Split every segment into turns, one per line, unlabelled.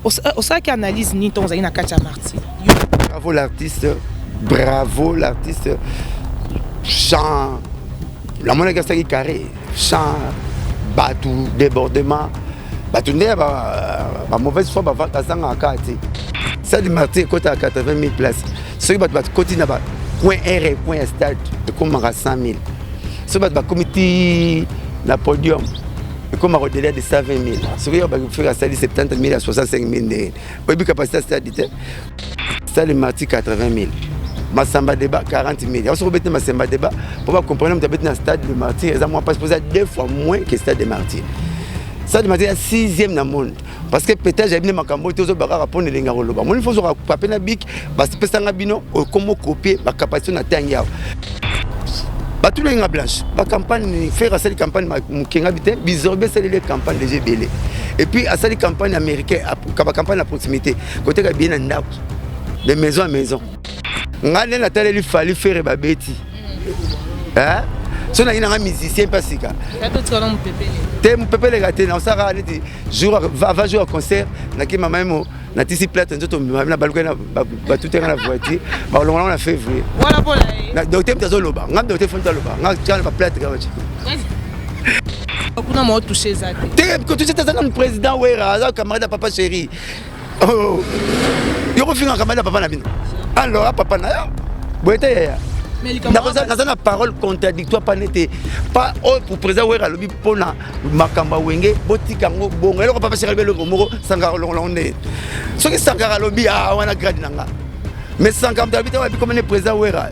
Osalaki analyse nini ntango ozalaki na kati ya Martyr?
Bravo l'artiste, bravo l'artiste. Chant, namonaki asalaki carré, chant, bato, débordement, bato nde ya ba mauvaise foi bazangaka kaka te. Stade Martyr ekotaka 80 000 places. Soki bato bakoti na ba coin R et coin ya stade ekomaka 100 000. Soki bato bakomi ti na podium ekomaka au-delà de 120 000. Soki yo bakofika asali 70 000 à 65 000 ndenge oyebi capacité ya stade te. Stade Martyr 80 000. Massamba Débat 40 000. Yango soki obeti na Massamba Débat mpo bacomprendre moto abeti na stade de Martyr eza mwa mpasi mpo eza deux fois moins que stade de Martyr. Stade de Martyr ya sixième na monde. Parce que peut-être j'aime bien makambo te ozoba kaka mpo na elengi ya koloba. Moni fo ozwaka papier na bic, basipesanga bino okomo copier ba capacité na tangi awa. Batunaki nga blanche ba campagne Ferre asali campagne mokenga bi te bizorbi asaleli campagne déjà ebele et puis asali campagne américain ba campagne na proximité koteka billet na ndako de maison à maison. Nga nde nataleli Fally Ferre babeti hein so nangi nanga musicien mpe asika te mopepeleka te naosalaka neti jour avant jour ya concert nake mama yemo natisi plate nzoto na baluka batutenga na voiture balongola na février docteur moto azoloba nga docteur fo moto aloba nga tika na baplate kaka
kuna mwa touche eza
te te kotouche te aza nanu président Wera aza camarade ya papa chéri. Oh, yo kofinga camarade ya papa na bino alors a papa na yo boye te yaya. Naza na parole contradictoire pa nete pa oyo pour président Wera alobi mpona makambo ya Wenge botika yango bongo eloko papa chéri alobi eloko moko Sankara olongola yango nde soki Sankara alobi a wana grade na nga mais Sankara moto alobi te wapi komene président Wera.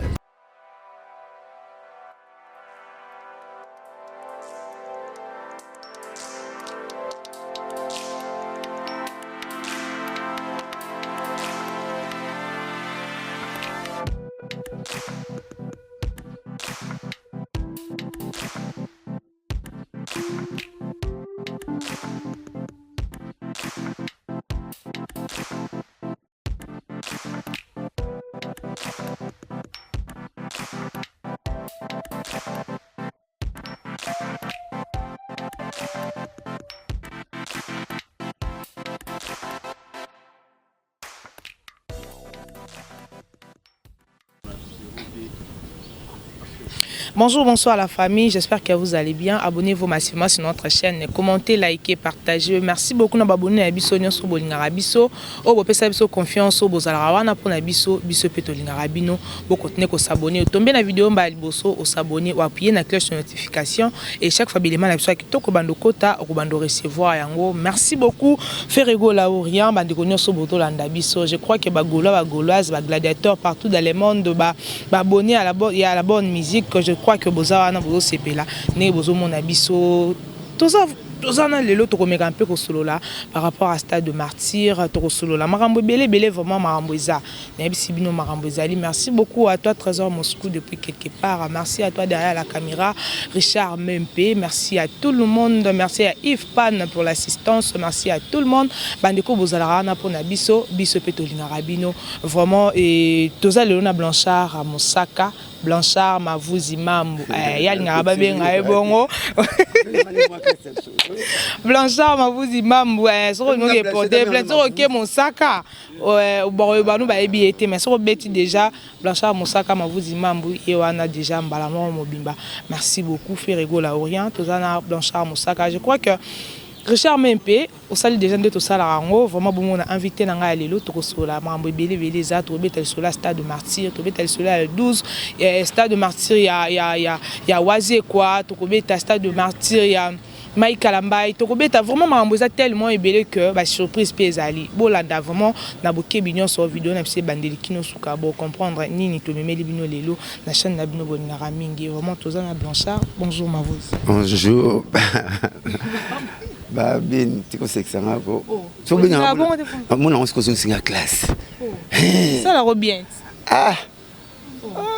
Bonjour, bonsoir la famille, j'espère que vous allez bien. Abonnez-vous massivement sur notre chaîne, commentez, likez, partagez. Merci beaucoup na babonné na biso nyonso bolingaka biso. Oyo bopesa biso confiance, oyo bozalaka wana mpona biso, biso mpe tolingaka bino. Bokontinue kosabonner. Otombe na video mbala liboso, osabonner, oappuyer na cloche de notification et chaque fois bilema na biso ya kitoko bando kota, okobando recevoir yango. Merci beaucoup Ferre Gola ou rien, bandeko nyonso bozolanda biso. Je crois que ba Gaulois, ba Gauloises, ba gladiateurs partout dans le monde, ba abonnés à la, à la bonne musique, je crois que boza wana bozosepela ndenge bozomona biso. Toza toza na lelo tokomeka mpe kosolola par rapport à stade de Martyr, tokosolola makambo ebele ebele, vraiment makambo eza nayebisi bino makambo ezali. Merci beaucoup à toi Trésor Moscou depuis quelque part, merci à toi derrière la caméra Richard Mempe, merci à tout le monde, merci à Yves Pan pour l'assistance, merci à tout le monde. Bandeko bozalaka wana mpona biso, biso mpe tolingaka bino vraiment. Et toza lelo na Blanchard Mosaka, Blanchard Mavuzi Mambu, eh, yalingaka babenga ye bongo Blanchard Mavuzi Mambu, eh, soki olingi eporte plainte, soki oke Mosaka bakoyeba no bayebi ye te, mais soki obeti déjà Blanchard Mosaka Mavuzi Mambu ye wana déjà mbala moko mobimba. Merci beaucoup Ferre Gola Orient, toza na Blanchard Mosaka. Je crois que Richard Mempe osali déjà nde tosalaka yango vraiment bongo na invité na ngai ya lelo. Tokosolola makambo ebele ebele, eza tokobeta lisolo ya stade de Martyr, tokobeta lisolo ya 12 stade de Martyr ya Wazekwa, tokobeta stade de Martyr ya Mike Kalambay, tokobeta vraiment makambo eza tellement ebele que ba surprise mpe ezali. Bolanda vraiment na bokebi nyonso video na biso ebandeli kino suka, bo comprendre nini tomemeli bino lelo na chaîne na bino bolingaka mingi. Vraiment toza na Blanchard. Bonjour Mavuzi.
Bonjour. Babin tikosekisa nga ko. So benga mona ngo sikozo singa classe.
Sala bien.
Ah.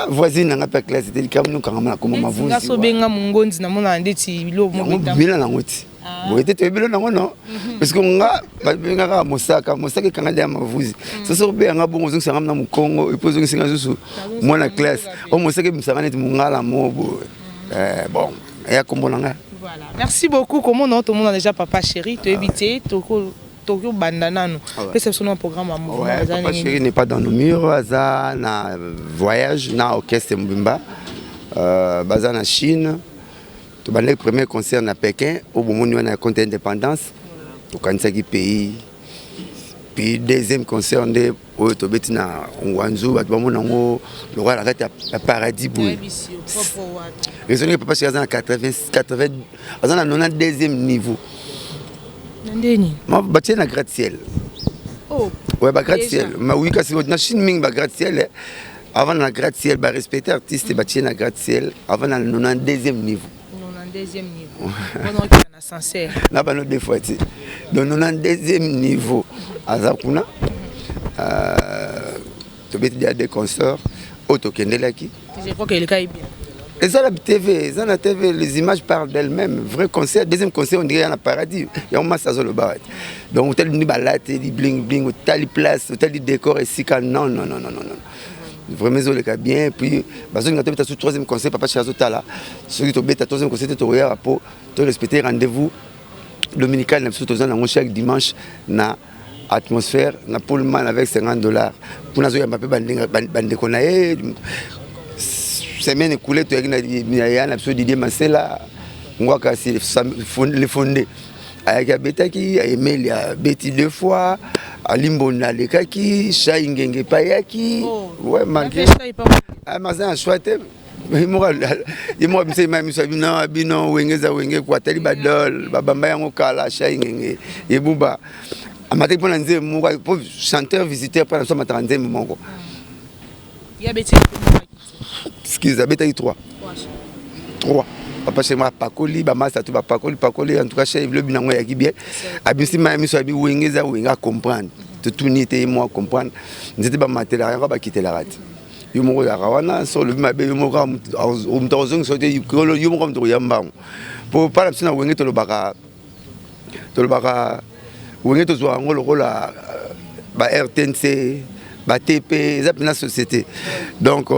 Voisine nanga mpe classe te likambo nokanga na koma mavuzi.
Nga so benga mongonzi namona ndeti biloko
moko bela nango ti. Boye te toyebelo nango non. Parce que nga babengaka Mosaka, Mosaka ekanga ya mavuzi. Soso obenganga bongo ozongisanga na mokongo et puis ozongisinga susu mwana classe. O Mosaka ebimisaka neti mongala mo boye. Bon, eya kombo na nga.
Voilà. Merci beaucoup. Comment on tout le monde déjà papa chéri, tu évité, toko. Toki obanda nanu, pesa biso na programme ya mouvement.
Ouais, Papa Chéri n'est pas dans nos murs, aza na voyage na orchestre mobimba, baza na Chine. Tobandaki premier concert na Pékin, oyo bomoni wana ya compte indépendance, tokanisaki pays. Puis deuxième concert nde oyo tobeti na Guangzhou, bato bamona yango lokola na kati ya paradis boye. Raisonné, Papa Chéri aza na 80, 80, aza na 92e niveau.
Na ndeni?
Batie na gratte ciel.
Oh.
Ouais, ba gratte ciel. Ma oui, kasi na Chine mingi ba gratte ciel. Avant na gratte ciel, ba respecter artiste, batie na gratte ciel avant na 92e niveau.
92e niveau. Wana okenda na sincère.
Na bano deux fois ti. Donc 92e niveau aza kuna. Tobeti dia deux concerts oyo tokendelaki.
Je crois que eleka bien.
Eza na TV, eza na TV, les images parlent d'elles-mêmes. Vrai concert, deuxième concert, on dirait ya na paradis. Yango masi azoloba. Donc otali ni balateli bling bling, otali place, otali décor esika, non, non, non, non, non, non, vraiment ezoleka bien. Puis bazolinga tobeta su troisième concert. Papa Chéri azotala soki tobeta troisième concert te, tokoyaka mpo torespecte rendez-vous dominical na biso. Toza nango chaque dimanche na atmosphère na Pullman avec 50 $. Mpona azoyamba mpe bandeko na ye. Semaine écoulée, toyaki na ya na biso Didier Masela Ngwaka, le fondé, ayaki, abetaki. Ayemeli, abeti deux fois. Alimbonda alekaki, Shai Ngenge epe ayaki. Ouais, malgré maza na choix te, ye moko abimisa ema miso abino bino Wenge eza Wenge ko atali badol babamba yango kala. Shai Ngenge ebuba amataki mpona nzembo moko, po chanteur visiteur mpo na biso amataka nzembo moko. Excuse, abetaki 3 3. Papa Chéri apakoli bamasa to bapakoli pakoli. En tout cas, Chéri, lobi nango eyaki bien, abimisi mai ya miso, abi Wenge eza Wenge. Acomprendre, totuni te, ye moko acomprendre. Nzete bamatelaka yango, bakitelaka te. Yo moko oyaka wana, so olobi mabe, yo moko moto akozongisa te, yo moko moto koya mbango. Po mpana biso na Wenge, tolobaka Wenge, tozwa yango lokola ba RTNC, ba TP, eza mpena société. Donc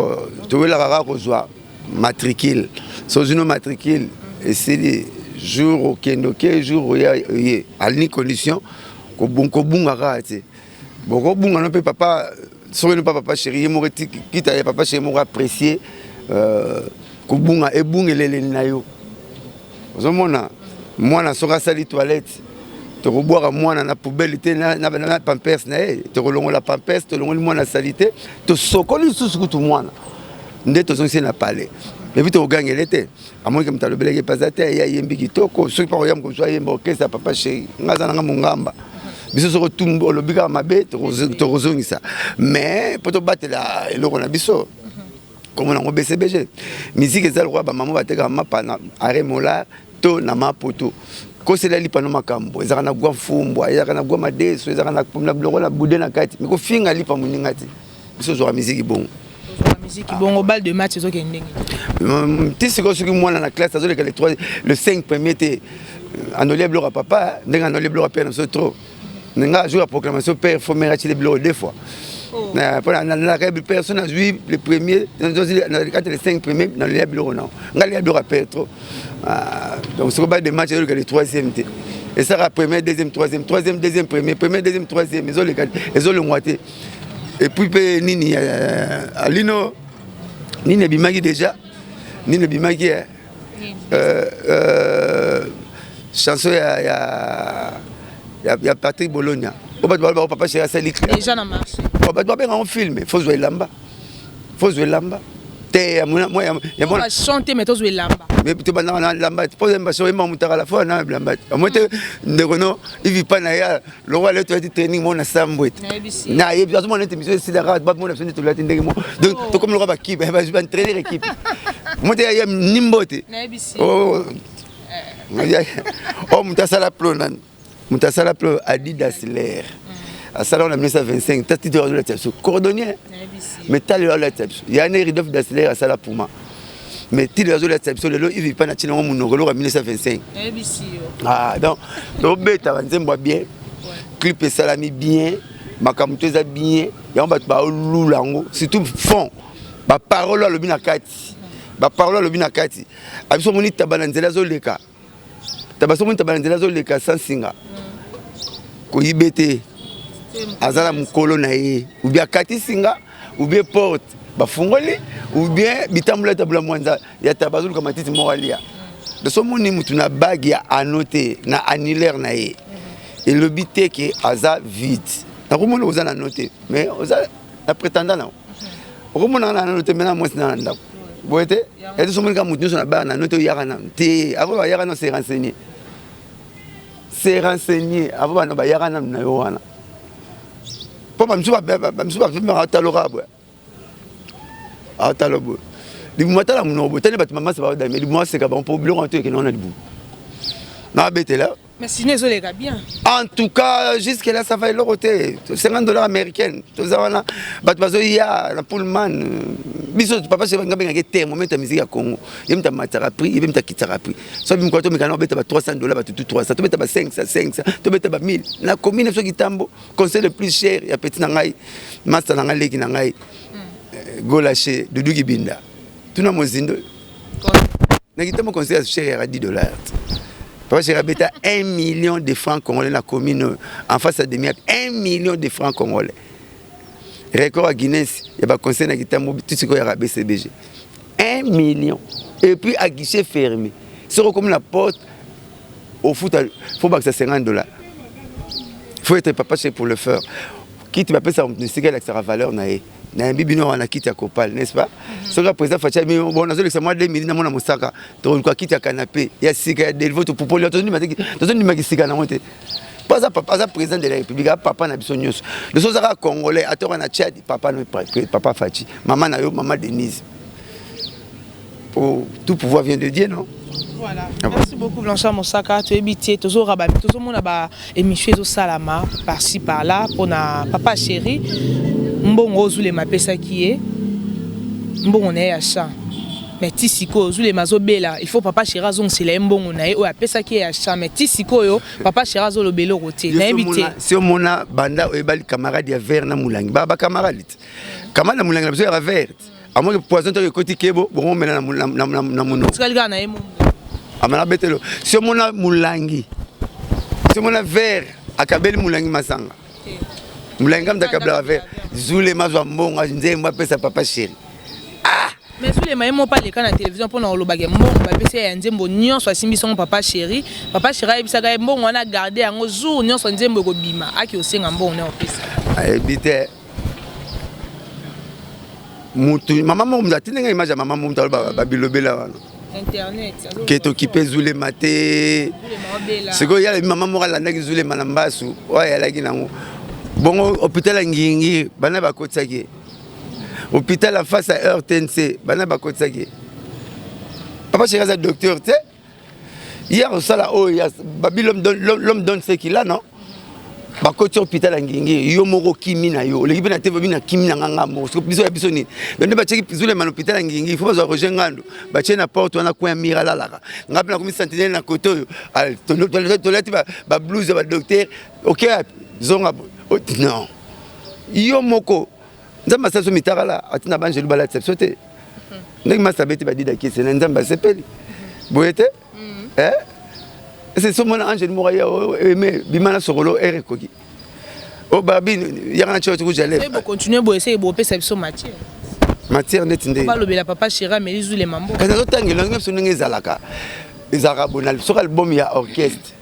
towelaka kaka kozwa matricule. So ozwi no matricule, esili. Jour okende, oke, jour oya, oye, alini condition kobunga kaka te. Bokobunga no mpe papa, soki no mpa Papa Chéri ye moko, kita ya Papa Chéri moko apprécier kobunga ebungeleleli na yo. Ozomona mwana soki asali toilette, tokobwaka mwana na poubelle te, na pampers na ye. Tokolongola pampers, tolongoli mwana asali te, tosokoli lisusu kutu mwana nde tozongisi na palais. Et puis tokogangele te, amoniki moto alobelaki epaza te. Ye ayembi kitoko. Soki mpa koya mokonzi ayemba orchestre ya Papa Chéri, nga aza nanga mongamba. Biso soki otumbi, olobi kaka mabe, tokozongisa. Mais mpo tobatela eloko na biso, komona yango BCBG, musique eza lokola bamama batekaka mapa na arrêt Molar to na Mapoto. Kosela lipa no makambo ezalaka na gwa mfumbwa, ezalaka na gwa madeso, ezalaka na biloko na bude na kati. Me kofinga lipa moninga te. Biso ozwaka musique bongo.
Musique bongo. Balle de match ezokende
ndenge? Ti sikoyo, soki mwana na classe azoleka le 3, le 5 premier te, anolia biloko ya papa. Ndenge anolia biloko ya père na biso trop, nga jour ya proclamation père faut mère atile biloko deux fois mpona nalaka personne. Azwi le premier kati le 5 premier, nalolia biloko nao, nga lia biloko ya père trop. Donc sikoyo balle de match ezoleka le troisième te, esalaka premier, deuxième, troisième, troisième, deuxième, premier, premier, deuxième, troisième, ezoleka, ezolongwa te. Et puis mpe nini alino nini ebimaki déjà, nini ebimaki, chanson ya Patrick Bologna o bato baloba Papa Chéri asali.
Déjà na marché.
Bato babenga yango film. Faut zwa elamba, faut zwa elamba te.
Chante, mais tozwa elamba.
Tobandaka na elamba te, mpo oyemba so oyemba motakala, fo na elamba te. Amoi te, ndeko no ivi pa na ya lokwa le toyati training mo na sambo ete nayebi, azomona neti miso esilaka, bamona biso nde tolati ndenge moko. Donc tokomi lokwa bakipe baentraîner équipe mo te ya nimbo te. O moto asala plo nani, moto asala plo Adidas l'air asala wana 1925, tati to azolatisa biso cordonnier, mais tala azolatisa biso yani Rudolf Dassler asala Puma, mais tilo azolatisa biso lelo ivi mpa na ntina yango monoko eloko ya 1925. Ah, donc tobeta banzembo ya bien, clip esalami bien, makambo to eza bien. Yango bato baolula yango, surtout fond baparole alobi na kati, baparole alobi na kati. Abiso omoni taba na nzela azoleka, taba so omoni taba na nzela azoleka sans singa. Bakoyibe te, aza na mokolo na ye, ou bien akati singa, ou bien porte bafungoli, ou bien bitambola tabula mwanza ya taba, azoluka matiti moko alia. So omoni mutu na bague ya anneau te, na annulaire na ye, elobi te ke aza vide. Nakomona oza na anneau te, mais oza na prétendant na okomona na anneau te, mais na mwasi na ndako boye te. Ete so omoni kaka mutu nyonso na bague na anneau te, oyaka nanu te. Avant bayaka nano, se renseigner, se renseigner avant bano bayaka nanu na yo wana, mpo bamisu bafimaka ataloka boye, atalo boye, libumu atala monoko boye, tali bato mamasa baodame libumu, aseka bango, mpo biloko wana to ekende wana libumu nabetela.
Mais sinon ezoleka bien.
En tout cas, jusque là ça va, eloko te. 50 $ américaine, toza wana, bato bazoya na Pullman. Biso papa nga bengaki thermomètre ya musique ya Congo. Ye mutu amataka prix, ye mpe mutu akitaka prix. So bimikola, tomekana obeta ba 300 $, bato tu 300, tobeta ba 500, 500, tobeta ba 1000 na commune. Soki tambo conseil le plus cher ya petit na ngai, master na ngai, leki na ngai Golache Dudu Kibinda, tuna mozindo na kitambo, conseil ya cher yaka 10 $. Papa chéri abeta 1 million de francs congolais na commune en face ya demi, 1 million de francs congolais, record ya Guinness ya baconseil na kitambo. Ti sikoyo yaka BCBG 1 million, et puis à guichet fermé. Soki okomi na porte ofuta, faut bakisa 50 $. Faut être papa chéri pour le faire. Kiti bapesaka moto esika elakisaka valeur na ye. Nayambi bino wana kiti ya Kopal, n'est-ce pas? Soki président Fatshi, bon, nazolekisa mwa 2 minutes, namona mosaka, toluka kiti ya canapé ya sika ya Delvo, topupoli, tozondimaki sika nango te, mpo aza papa, aza président de la République, aza papa na biso nyonso. Loso ozaka Congolais, atoka na Tchad, papa no papa Fatshi, mama na yo mama Denise, po tout pouvoir vient de Dieu, non?
Voilà. Merci beaucoup Blanchard Mosaka. Toyebi te, tozoraba, tozomona ba émission ezosalama par-ci par-là mpona papa chéri. Mbongo ozulema apesaki ye, mbongo na ye ya champ, mais ti sikoyo Zulema azobela, il faut papa chéri azongisela ye mbongo na ye oyo apesaki ye ya champ. Mais ti sikoyo papa chéri azoloba eloko te, nayebi te.
Si omona banda oyebali camarade ya verre na molangi, baa bacamarade te, camarade na molangi na biso yaka verre te, amoki poison to ekoti kebo bongo omela na monoko.
Tikali kaka na ye mo.
Amana betelo. Si omona molangi, si omona verre akabeli molangi masanga, molangi kamta akabelaka verre. Zulema azwa mbongo nzembo apesa papa chéri.
Mais Zulema ye moko aleka na télévision mpona kolobaka mbongo bapesi ye ya nzembo nyonso asimbi songo papa chéri. Papa chéri ayebisaka ye mbongo wana garde yango, jour nyonso nzembo ekobima, aki osenga mbongo na opesa.
Ayebi te mutu mama moko mutu atindi ngai image ya mama moko, mutu aloba babilobela wana.
Internet.
Ke tokipe Zulema te. Sikoyo yala mama moko alandaki Zulema na mbasu oyo ayalaki nango bongo hôpital ya Ngingi, bana bakotisaki ye hôpital en face ya RTNC, bana bakotisaki ye. Papa chéri aza docteur te, ye akosala oyo babi l'homme donne ce qu'il a, non? Bakoti hôpital ya Ngingi, yo moko kimi na yo oleki mpe na te, babi na kimi na nga ngambo. Biso ya biso nini? Donc nde batiaki Zulema na hôpital ya Ngingi, faut bazwa Roger Ngando, batie na porte wana, coin ya mur alalaka. Nga mpe nakomi sentinelle na kote oyo, tolati bablouse ya badocteur. Ok, zonga non, yo moko Nzambe asala biso mitakala, atina banjelu balatisa biso te. Ndenge masa abeti badida kisi na Nzambe asepeli boye te. Ese so mona angele moko aya eme bima na sokolo ere ekoki o babi yaka na tio
tuku. Bocontinue boye, ese bopesa biso matière.
Matière neti nde
balobela papa chéri ameli Zulema mbo.
Kasi nazotangela ndenge biso ndenge ezalaka, ezalaka bona soki album ya orchestre,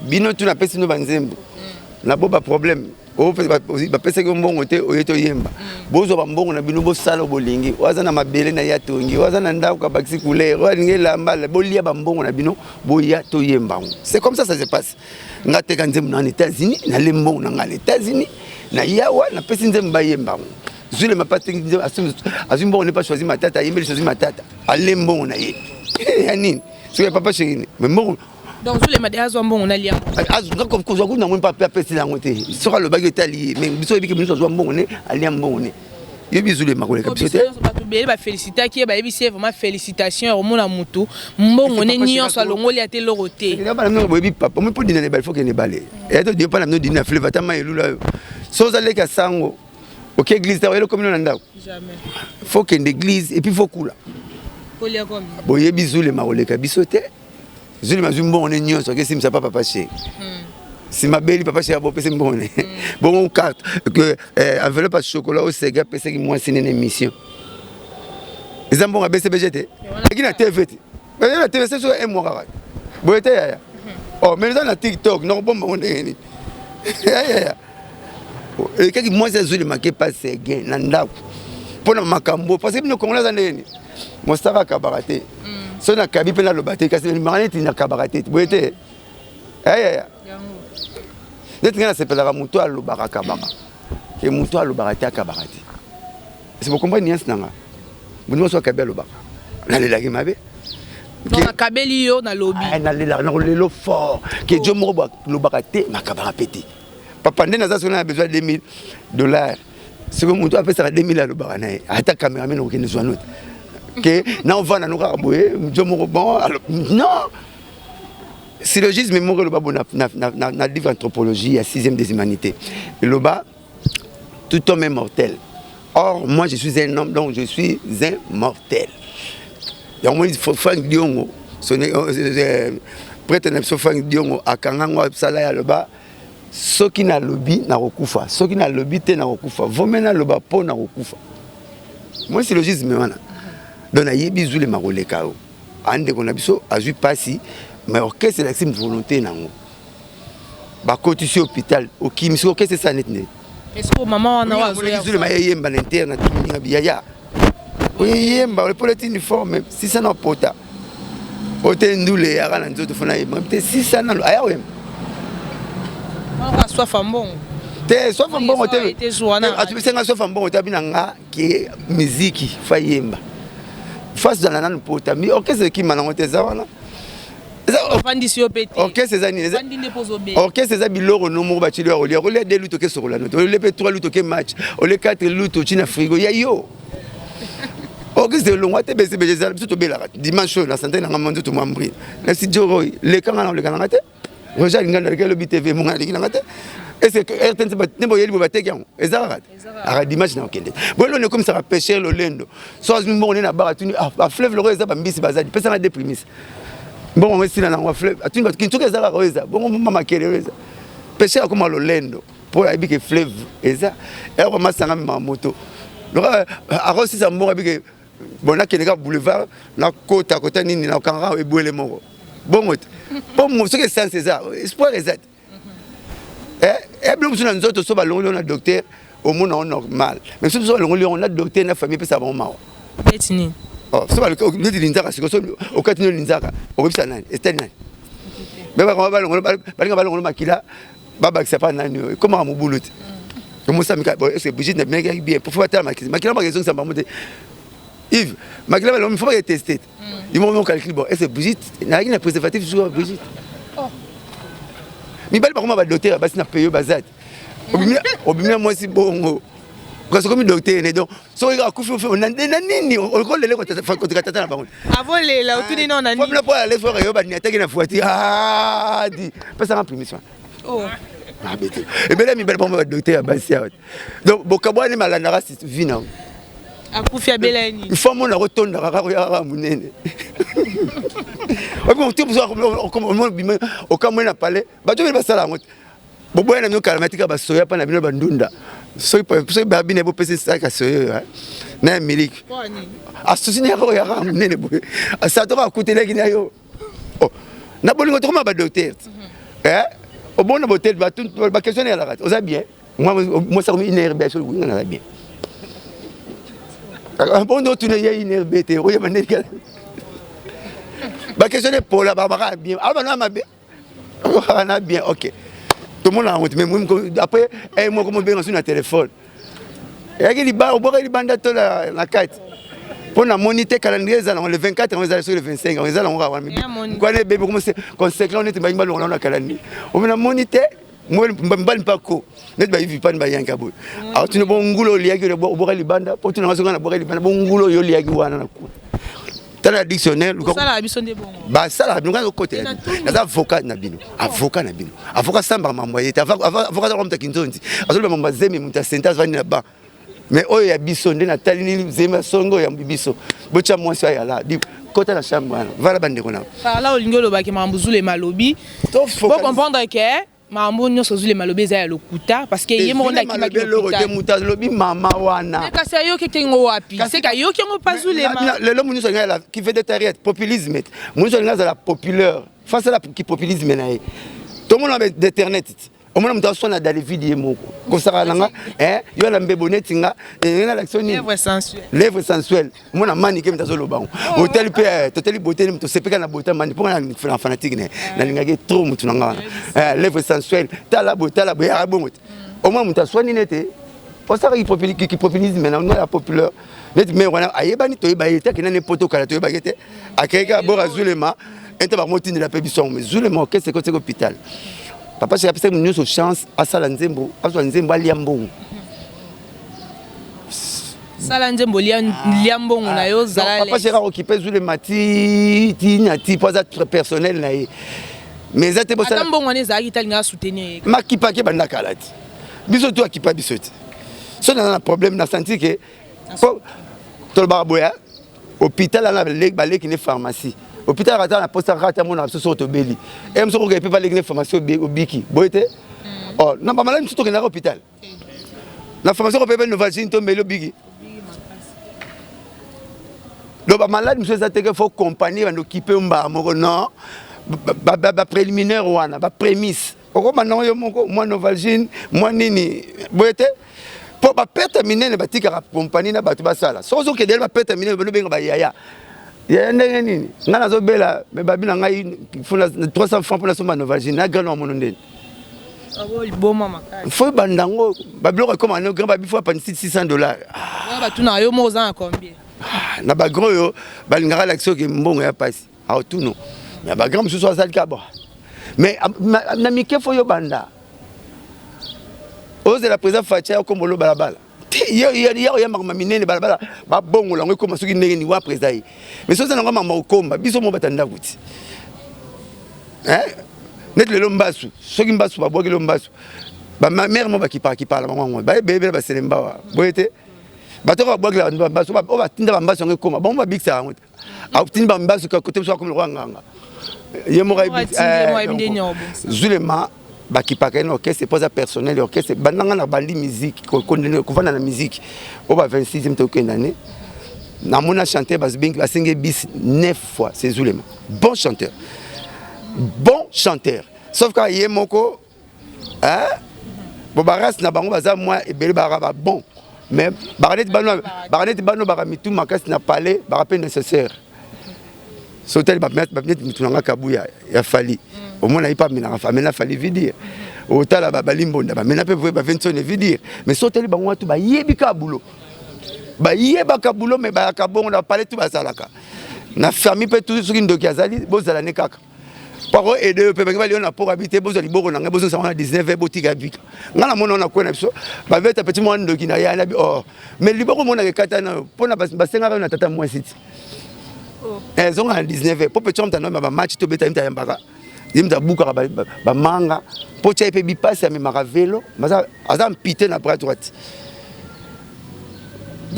bino tu napesi bino banzembo na bo baproblème, bapesaki yo mbongo te, oye toyemba, bozwa bambongo na bino, bosala bolingi. Oyo aza na mabele na ye atongi, oyo aza na ndako abakisi couleur, oyo alingi elamba, bolia bambongo na bino, boya toyemba yango. C'est comme ça ça se passe. Nga teka nzembo na na États-Unis, nale mbongo na nga na États-Unis, na yawa napesi nzembo bayemba yango. Zulema pa azwi mbongo ne pa Choisi Matata, ayembeli Choisi Matata, ale mbongo na ye ya nini? Soki papa chéri, mais mbongo.
Donc Zulema de azwa mbongo na lia.
Kozwa kuna yango mpe apesi yango te. Soki alobaki etali ye, mais biso oyebiki biso azwa mbongo ne, alia mbongo ne, yebi Zulema koleka biso te.
Bato ebele bafélicitaki ye, bayebisi ye vraiment félicitation ya komona mutu mbongo ne nyonso alongoli ate eloko te.
Bana bino boyebi papa mo mpo dina na ebale, faut kende ebale eya to dio mpana bino dina na fleuve, ata mai elula oyo. So oza leka sango, oke église te, oyeli komi no na ndako, faut kende église et puis faut kula. Boyebi Zulema koleka biso te. Zulema azwi mbongo ne nyonso, akesimisa pa papa chéri. Nsima beli papa chéri abopesi mbongo ne bongo carte que enveloppe ya chocolat oyo sege apesaki mwasi nene émission eza mbongo ya BCBG te, eki na TV te, eza na TV soki un mois kaka boye te yaya. Oh, mais eza na TikTok, nakobomba ngo ndenge nini yaya? Ekaki mwasi azolemaki epa Sege na ndako mpo na makambo, parce que bino Congolais aza ndenge nini? Mosaka akabaka te. Soki nakabi mpe naloba te, kasi maka neti nakabaka te boye te yaya. Neti ngai nasepelaka moto alobaka akabaka ke moto alobaka te akabaka te. Ese bokomprendre nuance na nga? Moto nyonso akabi alobaka, nalelaki mabe.
Donc akabeli yo, nalobi.
Nalelaka, nakolelo fort ke jo moko alobaka te, nakabaka mpe te. Papa nde naza soki na besoin 2000 $, soki moto apesaka 2000 alobaka na ye, ata cameraman okende zwa no te ke na ovanda no kaka boye jo moko. Bon, non, syllogisme moko eloba bo na livre Anthropologie ya sixième des humanités, eloba: tout homme est mortel, or moi je suis un homme, donc je suis un mortel. Yango moni Frank Diongo, prêtre na biso Frank Diongo, akanga ngo, asala ye, aloba: soki nalobi nakokufa, soki nalobi te nakokufa, vome naloba mpo nakokufa. Moi syllogisme wana, donc nayebi Zulema koleka yo. Andeko na biso azwi mpasi, mais orchestre elakisi volonté nango, bakotisi hôpital, okimisi orchestre, esala neti nini?
Est-ce mama wana?
Zulema yeyemba na inter na tuninga biyaya oyeyemba oleti uniforme sisa na pota ote ndule eyaka na nzoto fona yemba te sisa nano aya koyemba.
Swafa mbongo.
Te, swafa mbongo te, atubisenga swafa mbongo te. Abi na nga ke miziki fa yemba fasi zala nanu pota mi orchestre ekima nango te, eza wana.
Ofandisi yo mpe te.
Orchestre eza nini?
Ofandi nde mpo ozobela.
Orchestre eza biloko no moko batili ya kolia. Kolia deux lutu oke sokola no te, olie mpe trois lutu oke match, olie quatre lutu oti na frigo ya yo. Orchestre elongwa te. Bese bese ezala biso tobelaka dimanche oyo na sante nanga mwa nzoto mwa mbri na studio oyo lekanga na oleka nanga te. Roger alinga naleki elobi TV monga naleki nanga te. Est-ce que RTNC ne boyeli bo bateki yango eza kaka te? Aka dimanche na okende boye loni ekomisaka pêcheur lolendo so azwi mbongo nde na bar, atuni bafleuve loko eza bambisi bazali, pesanga deux primis, mbongo yango esila nango. Fleuve atuni bato kinsoki eza kaka oyo eza bongo mamakele oyo eza. Pêcheur akoma lolendo mpo ayebi ke fleuve eza eloko masanga memaka moto loka akosisa mbongo, ayebi ke bon, nakende kaka boulevard, nakota kota nini, nakokanga ebwele moko bongo te. Mpo soki essence eza, espoir eza te. Ebilo mosusu na nzoto so balongoli yo na docteur, omona o normal, mais soki so balongoli yango na docteur na famille, epesa bango mawa.
Neti nini?
So neti linzaka siko, so okati no linzaka, okobisa nani? Etali nani? Balinga balongolo makila, babakisa mpa nani? Oyo ekomaka mobulu te. Omosamika est ce que Brigitte na binaki bien po fo batala makila baka ezongisa bango te. Yves, makila balongi, fo baka teste te. Yo moko calcul, bon, est ce que Brigitte nayaki na préservatif jour? Brigitte, mibali bakoma badocteur ya basi na peyo baza te. Obimi na mwasi bongo kasi okomi docteur ne. Donc soki akufi na nini okolele kotika tata na bango?
Avolela otuni no na
nini po ale soki yo baniataki na voiture di pesanga permission mabe te. Ebele mibali bango badocteur ya basi awa. Donc bokabwani malandaka vi nango.
Akufi abela nini?
Il faut mona kotondaka kaka koya kaka monene okamwe na palais. Bato bele basala yango te. Boboya na bino kalama, tika basoya mpa na bino bandunda. Soki babina bopesi saka soya oyo na ya miliki asusi na yaka oyaka monene boye, asala toko akutelaki na yo na bolingo. Tokoma badocteur obona botel, baquestion eyalaka te: oza bien? Mwasi akomi inrb, soki nga naza bien bonde, otuna ye inrb te, oyeba ndenge baquestion epola babaka bien, aloba na mabe na bien. Ok, tomona yango te. Mais après moko mobenga so na telefone eyaki obwaka libanda to na kati mpo namoni te calendrier eza nango le 24, yango eza soki le 25, yango eza nango kaka wana kwana ebebi conséquent neti balingi balongola na calendrier omi namoni te. Mibali mpako neti bayivi pani bayanka boye, atuni bongula oliaki obwaka libanda mpo tunanga soki nabwaka libanda bongula oyo oliaki wana na kuna. Tala na dictionnaire.
Basalaka
bino kaka okotela. Naza avocat na bino, avocat na bino. Avocat sambaka mambo ye te. Avocat azaka moto akinzonzi, azoloba mambo azemi, moto asente azvandi na ban. Mais oyo ya biso nde natali nini? Zemi asongo ya biso, botya mwasi oyo ayala kota na chambre wana, vala bandeko na.
Par là olingi olobaki makambo Zulema alobi, bocomprendre ke. Makambo nyonso Zulema alobi eza ya lokuta parce que ye moko nde akimaki
eloko te. Moto alobi mama wana.
Mais kasi ayoki te ngo wapi? Seke ayoki yango pa Zulema.
Lelo moto nyonso alingi ki vedettariat, populisme. Moto nyonso alingi azala populaire. Face ala ki populisme na ye. Tomona d'internet. Omona moto aswana David ye moko. Kosaka na nga, eh, yo na mbebo neti nga, eh, na l'action nini?
Lèvre sensuelle.
Lèvre sensuelle. Omona mani ke moto azoloba ngo. Otali pe eh, totali beauté moto sepeka na beauté mani mpo na fanatique ne. Nalingaki trop moto na nga wana. Eh, lèvre sensuelle. Tala boye, tala boye, ya bongo te. Omona moto aswani nete osaka ki populisme na ya populaire. Neti mère wana ayebani toyeba ye te akenda ne poto kala toyebaki te. Akei kaka bora Zulema ente bakotindela mpe biso yango. Mais Zulema orchestre ekoti hôpital. Papa Chéri apesaki nyonso chance asala nzembo, azwa nzembo alia mbongo.
Sala nzembo lia mbongo na yo zala.
Papa Chéri akokipe Zulema ti ti na ti po aza personnel na ye. Mais eza te
bosala. Ata mbongo wana ezalaki te alingaka soutenir ye.
Makipaki ebanda kala te. Biso tu akipa biso te. So naza na problème na senti ke po tolobaka boya hôpital ana baleki ne pharmacie. Hôpital kata na posa kata mona biso soki tobeli. E moso koke pe baleki ne pharmacie obiki. Boye te? Oh, na ba maladi mosusu tokendaka hôpital. Na pharmacie ko pepe Novalgine to meli obiki. Donc ba maladi mosusu eza te ke faut compagnie bando kipe mbaa moko non. Ba préliminaire wana, ba prémisse. Okoma nango yo moko mwa Novalgine, mwa nini boye te? Po ba perte minene batikaka compagnie na bato basala. Soki ozokende ba perte minene bano benga ba yaya. Yaya ndenge nini? Ngai nazobela me babi na ngai 300 francs mpona somba Novalgine na grand mono ndeni.
Liboma makasi.
Faut banda yango babiloko ekoma no grand babi faut apandisi $600.
Batuna yo moko oza na combien?
Na ba grand oyo balingaka lakisa oke mbongo ya pasi. Aotuno. Mais ba grand mosusu azali ka bon. Mais na mike faut yo banda. Ozela président Fatshi akombolo balabala. Ye oyambaka ma minene balabala babongola yango ekoma soki ndenge nini wa président ye. Mais soki oza nango mama okomba biso mo bata ndako ti. Neti lelo mbasu, soki mbasu babwaki lelo mbasu. Ba mère mo bakipaka kipala bango yango. Ba ebele baselemba wa. Boye te. Bato babwakela mbasu oyo batinda bambasu yango ekoma bango babikisaka yango te. Atindi bambasu kote biso akomi lokola nganga. Ye moko ayebi Zulema bakipaka ye na orchestre mpo aza personnel ya orchestre. Bandanga na bandi musique kovanda na musique oyo ba 26e tokende année. Namona chanteur basengi bis 9 fois, c'est Zulema. Bon chanteur. Bon chanteur. Sauf que ye moko hein bon ba race na bango baza moins ebele ba ba bon. Mais ba neti bano ba mitu makasi na palais ba pe nécessaire. Sotali ba neti mitu nanga kabuya ya Fally. Omona ye pa amena amena Fally veut dire. Otala ba balimbonda ba mena pe ba Vincent veut dire. Mais sotali bango watu ba yebi ka boulot. Ba yebaka boulot mais bayaka bongo na palais tout bazalaka. Na famille pe tout soki ndoki azali bozala ne kaka. Pako aider yo pe bangi bali na poko habité bozwa liboko na ngai bozongisa na 19 botika bika. Nga na mona na kwena biso ba veta petit mwana ndoki na ya na bi oh mais liboko mona ekata na pona basengaka na tata mwasi ti. Eh zonga na 19 po petit mta no ba match to beta mta yambaka. Ye mta bukaka ba manga po tia pe bipasi amemaka velo baza aza mpite na bras droite.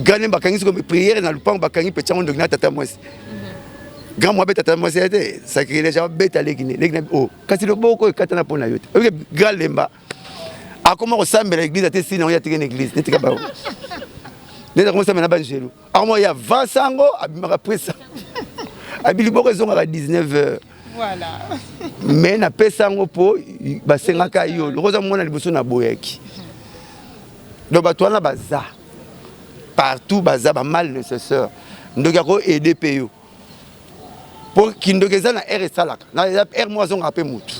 Gane bakangi siko prière na lupango bakangi petit yango ndoki na tata mwasi. Grand mwa beta tata mwasi te sacrilège abeta leki ne leki na oh kasi loboko ekatana mpona yo te. Oyoki grand lemba akoma kosambela église ate sina oya tike na église netika ba neti akoma kosambela na banjelu akoma ya vansango abimaka presa abi liboko ezongaka 19 heures.
Voilà.
Mais napesa yango mpo basengaka yo lokoza mwana liboso na boyaki. Donc bato wana baza partout, baza ba mal nécessaire. Ndoki ako aider pe yo po kindoki eza na air esalaka na air mo azongaka pe mutu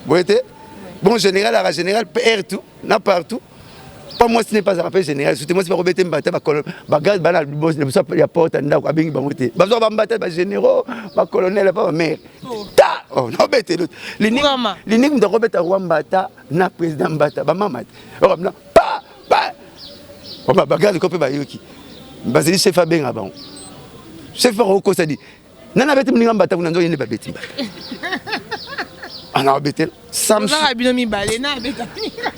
boye te. Bon général aka général pe air tout na partout pa mwasi ne pas pe général surtout mwasi bakobete mbata bagarde bana liboso ya porte ya ndako abengi bango te bazwaka bambata ba généraux ba colonel pa ba mère ta oh naobete l'autre l'unique mutu akobeta roi mbata na président mbata bamama te okamna pa pa oba bagarde ko mpe bayoki bazali chef abenga bango chef akokosa di nani abeti moninga mbata kuna nzoki nde babeti mbata ana abetela
bino mibale na abeta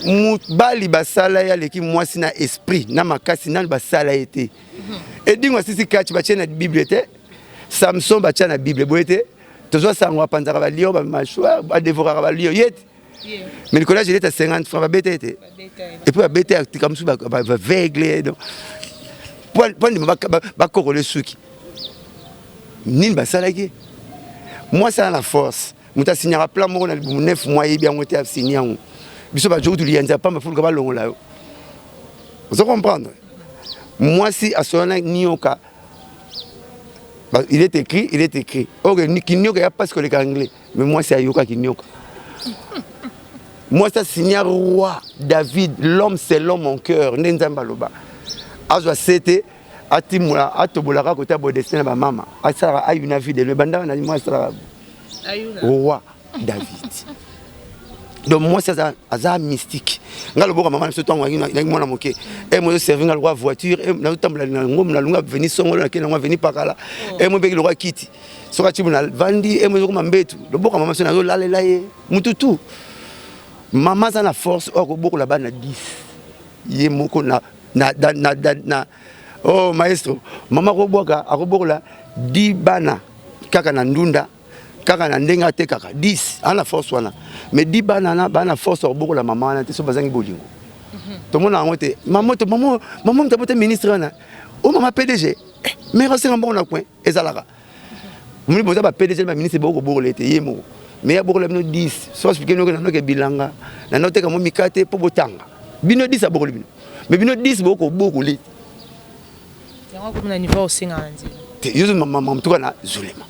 mobali basala ye aleki mwasi na esprit na makasi nani basala ye te. Edingo asisi kati batie na bible te. Samson batia na bible boye te. Tozwa sango apanzaka balio bamâchoire adevoraka balio ye te. Mais likolo ya Juliette ya 50 francs babeta ye te. Et puis babeta ya tika mosusu baveugle donc mpo ndima bakokole suki nini basalaki mwasi aza na force. Moto asignaka plan moko na libumu 9 mois, ayebi yango te, asigne yango. Biso bajoki tuliyanzi ya pamba fuluka balongola yo. Ozo comprendre? Mwasi asolana nioka, il est écrit, il est écrit. Ok, kinioka ya pasi koleka anglais, mais mwasi ayoka kinioka. Mwasi asigna roi David, l'homme selon mon cœur, nde Nzambe aloba. Azwa sete atimola atobolaka kota bodestin na bamama asalaka ayuna vie de bandaka na mwasi asalaka roi David. Donc mwasi aza, aza mystique. Nga loboka mama na biso ntango naki mwana moke, e mo ezoservi nga lokwa voiture, e nazotambola na ngombe, nalunga veni songolo, nakende nango veni pakala, e mo ebeki lokwa kiti soki atibu na vandi, e mo ezokoma mbetu. Loboka mama biso nazolalela ye mutu tu. Mama aza na force oyo akobokola bana 10 ye moko na, na, na, na, na, na oh maestro. Mama akobwaka, akobokola 10 bana kaka na ndunda, kaka na ndenge atekaka 10, ana force wana. Mais 10 bana na bana force akobokola mama wana te so bazangi bolingo. Tomona yango te. Mama to mama, mama moto abote ministre wana o mama PDG, mais asenga mbongo na coin ezalaka moni boza ba PDG, ba ministre, bokobokola ete ye moko, mais abokola bino 10. So expliquer noke nanoke bilanga na noteka mo mikate mpo botanga bino 10, abokoli bino, mais bino 10 bokobokola ete.
Yango akomi na niveau osenga na nzela.
Te, yo mama mutuka na Zulema,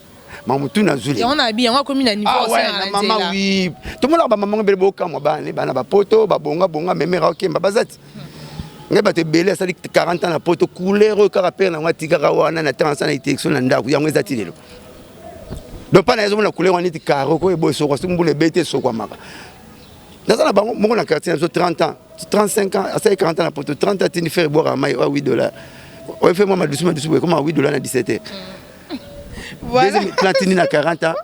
mamutu na Zulema.
Yango na bi yango akomi na niveau osenga na
mama
nzela.
Wi, tomonaka bamama ebele bokamwa bana bana bapoto babonga bonga memera okemba baza ti ngai. Bato ebele asali 40 ans na poto, couleur oyo kaka pere nango atikaka wana na ntango asala élection na ndako, yango eza ti lelo. Donc mpa na ye azomona couleur wana neti caro ko eboye esokwa, soki mbula ebeti esokwamaka. Naza na bango moko na quartier na biso, 30 ans, 35 ans, asali 40 ans na poto, 30 ans, atindi frère ebwaka mai oyo 8 dollar, oyo fe mwa madusu madusu boye ekoma 8 dollar na 17 heures. Deuxième plan, atindi na 40 ans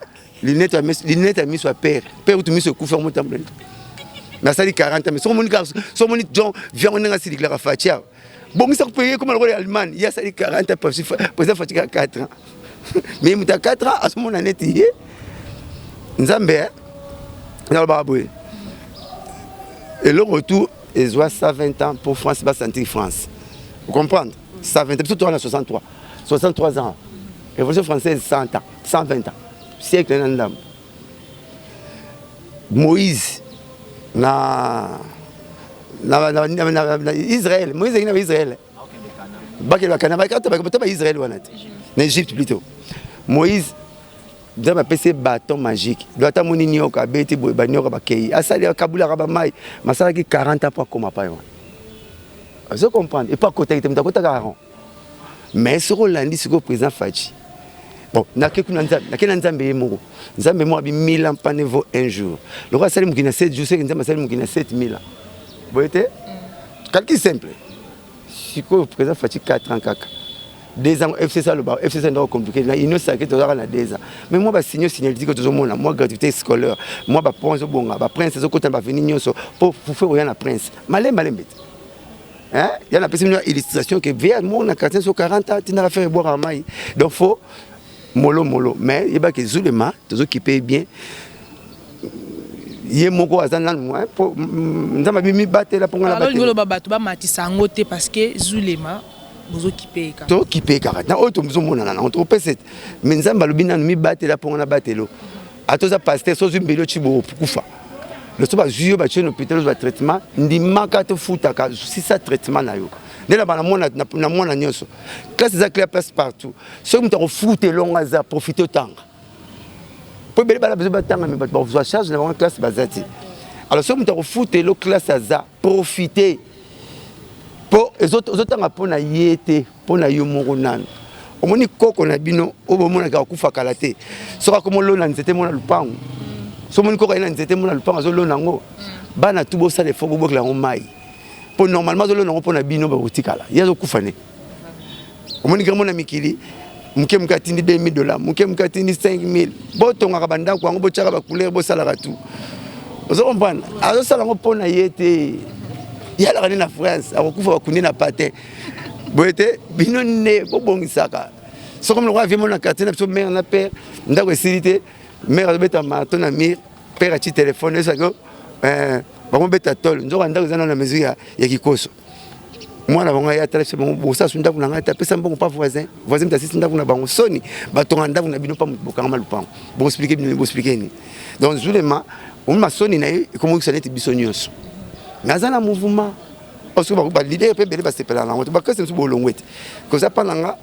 lunette ya miso, lunette ya miso ya père, père kutu miso ekufa motambola, mais asali 40 ans. Mais soki omoni kaka, soki omoni John viango ndenge asilikilaka Fatshi awa, bongisa mpe ye koma lokola ya Allemagne. Ye asali 40 ans, président Fatshi kaka 4 ans, mais moto ya 4 ans azomona neti ye Nzambe. Nalobaka boye, eloko tu ezwa 120 ans pour France basentir France. Vous comprendre? 120, biso toza na 63, 63 ans. Révolution française 100 ans, 120 ans, siècle na ndambo. Moïse na Israël, Moïse alingi na baIsraël bakende bakana bakata baIsraël wana te, na Égypte plutôt. Moïse, Nzambe apesi ye bâton magique, do ata moni nioka, abeti boye, banioka bakei, asali akabulaka bamai. Masalaki 40 ans mpo akóma pai wana. Ozo comprendre? Epo akotaki te, moto akotaka Aaron. Mais soki olandi sikoyo président Fatshi, bon, nake kuna Nzambe, nake na Nzambe ye moko. Nzambe moko abi 1000 ans pas ne vaut un jour. Lokola asali mokili na 7 jours, seke Nzambe asali mokili na 7000 ans boye te. Calcul simple. Sikoyo président Fatshi 4 ans kaka, 2 ans FCC aloba FCC ndako compliqué na union sacrée, tozalaka na 2 ans, mais mwa basignaux signalétique tozomona, mwa gratuité scolaire, mwa bapont ezobonga, baprince ezokota na baveni nyonso mpo fufu oya na prince malembe malembe te. Ya napesi bino illustration ke via moko na quartier so 40 ans tindaka frère ebwaka mai. Donc faut molo molo, mais yebaki Zulema tozokipe bien. Ye moko aza nanu po Nzambe abimi batela mpo nga.
Olingi oloba bato bamatisa yango te parce que Zulema bozokipe ye kaka?
Tokipe kaka na oyo tozomonana nango, tokopesa ete. Mais Nzambe alobi nanu mibatela mpo nga na batelo. Ata oza pasteur, so ozwi mbeli oti bokufa, loso bazwi yo, batie na hôpital, ozwa traitement, ndimaka tofutaka sisa traitement na yo. Nde na bana na mwana nyonso, classe eza clair, place partout. Soki moto akofuta elongo aza profite, otanga mpo ebele bana bezo batanga, me bato bakozwa charge na bango classe baza te. Alors soki moto akofuta elo classe aza profite, mpo ozotanga mpo na ye te, mpo na yo moko. Nanu omoni koko na bino oyo bomonaka akufa kala te, soki akomolona nzete mona lupango, so omoni koko aye na nzete mona lupango azolona yango, bana tu bosala efo bobokela yango mai, mpo normalement azolona yango mpo na bino bakotikala, ye azokufa ne. Omoni kaka mona mikili moke moke atindi 2000 dollar, moke moke atindi 5000, botongaka bandako yango, botiaka bacouleur, bosalaka tout. Ozo comprendre? Azosala yango mpo na ye te, ye alaka nde na France, akokufa bakundi na patin boye te. Bino nde bobongisaka. Soki lokola vie mona quartier na biso, mère na père, ndako esili te, mère azobeta marteau na mur, père atie téléphone, esaki Bango beta tole, nzoka ndako eza na mesure ya kikoso. Mwana bango aya tala biso, bango bosala su ndako na ngai te, apesa mbongo pa voisin, voisin moto asisi ndako na bango. Soni, batonga ndako na bino pa moto, bokangama lupango, boexpliquer bino, boexpliquer nini? Donc Zulema omema soni na ye, ekomokisa neti biso nyonso, mais aza na mouvement. Soki baleader mpe ebele basepelaka nango te, bakasi mosusu bolongo ete koza mpa na nga,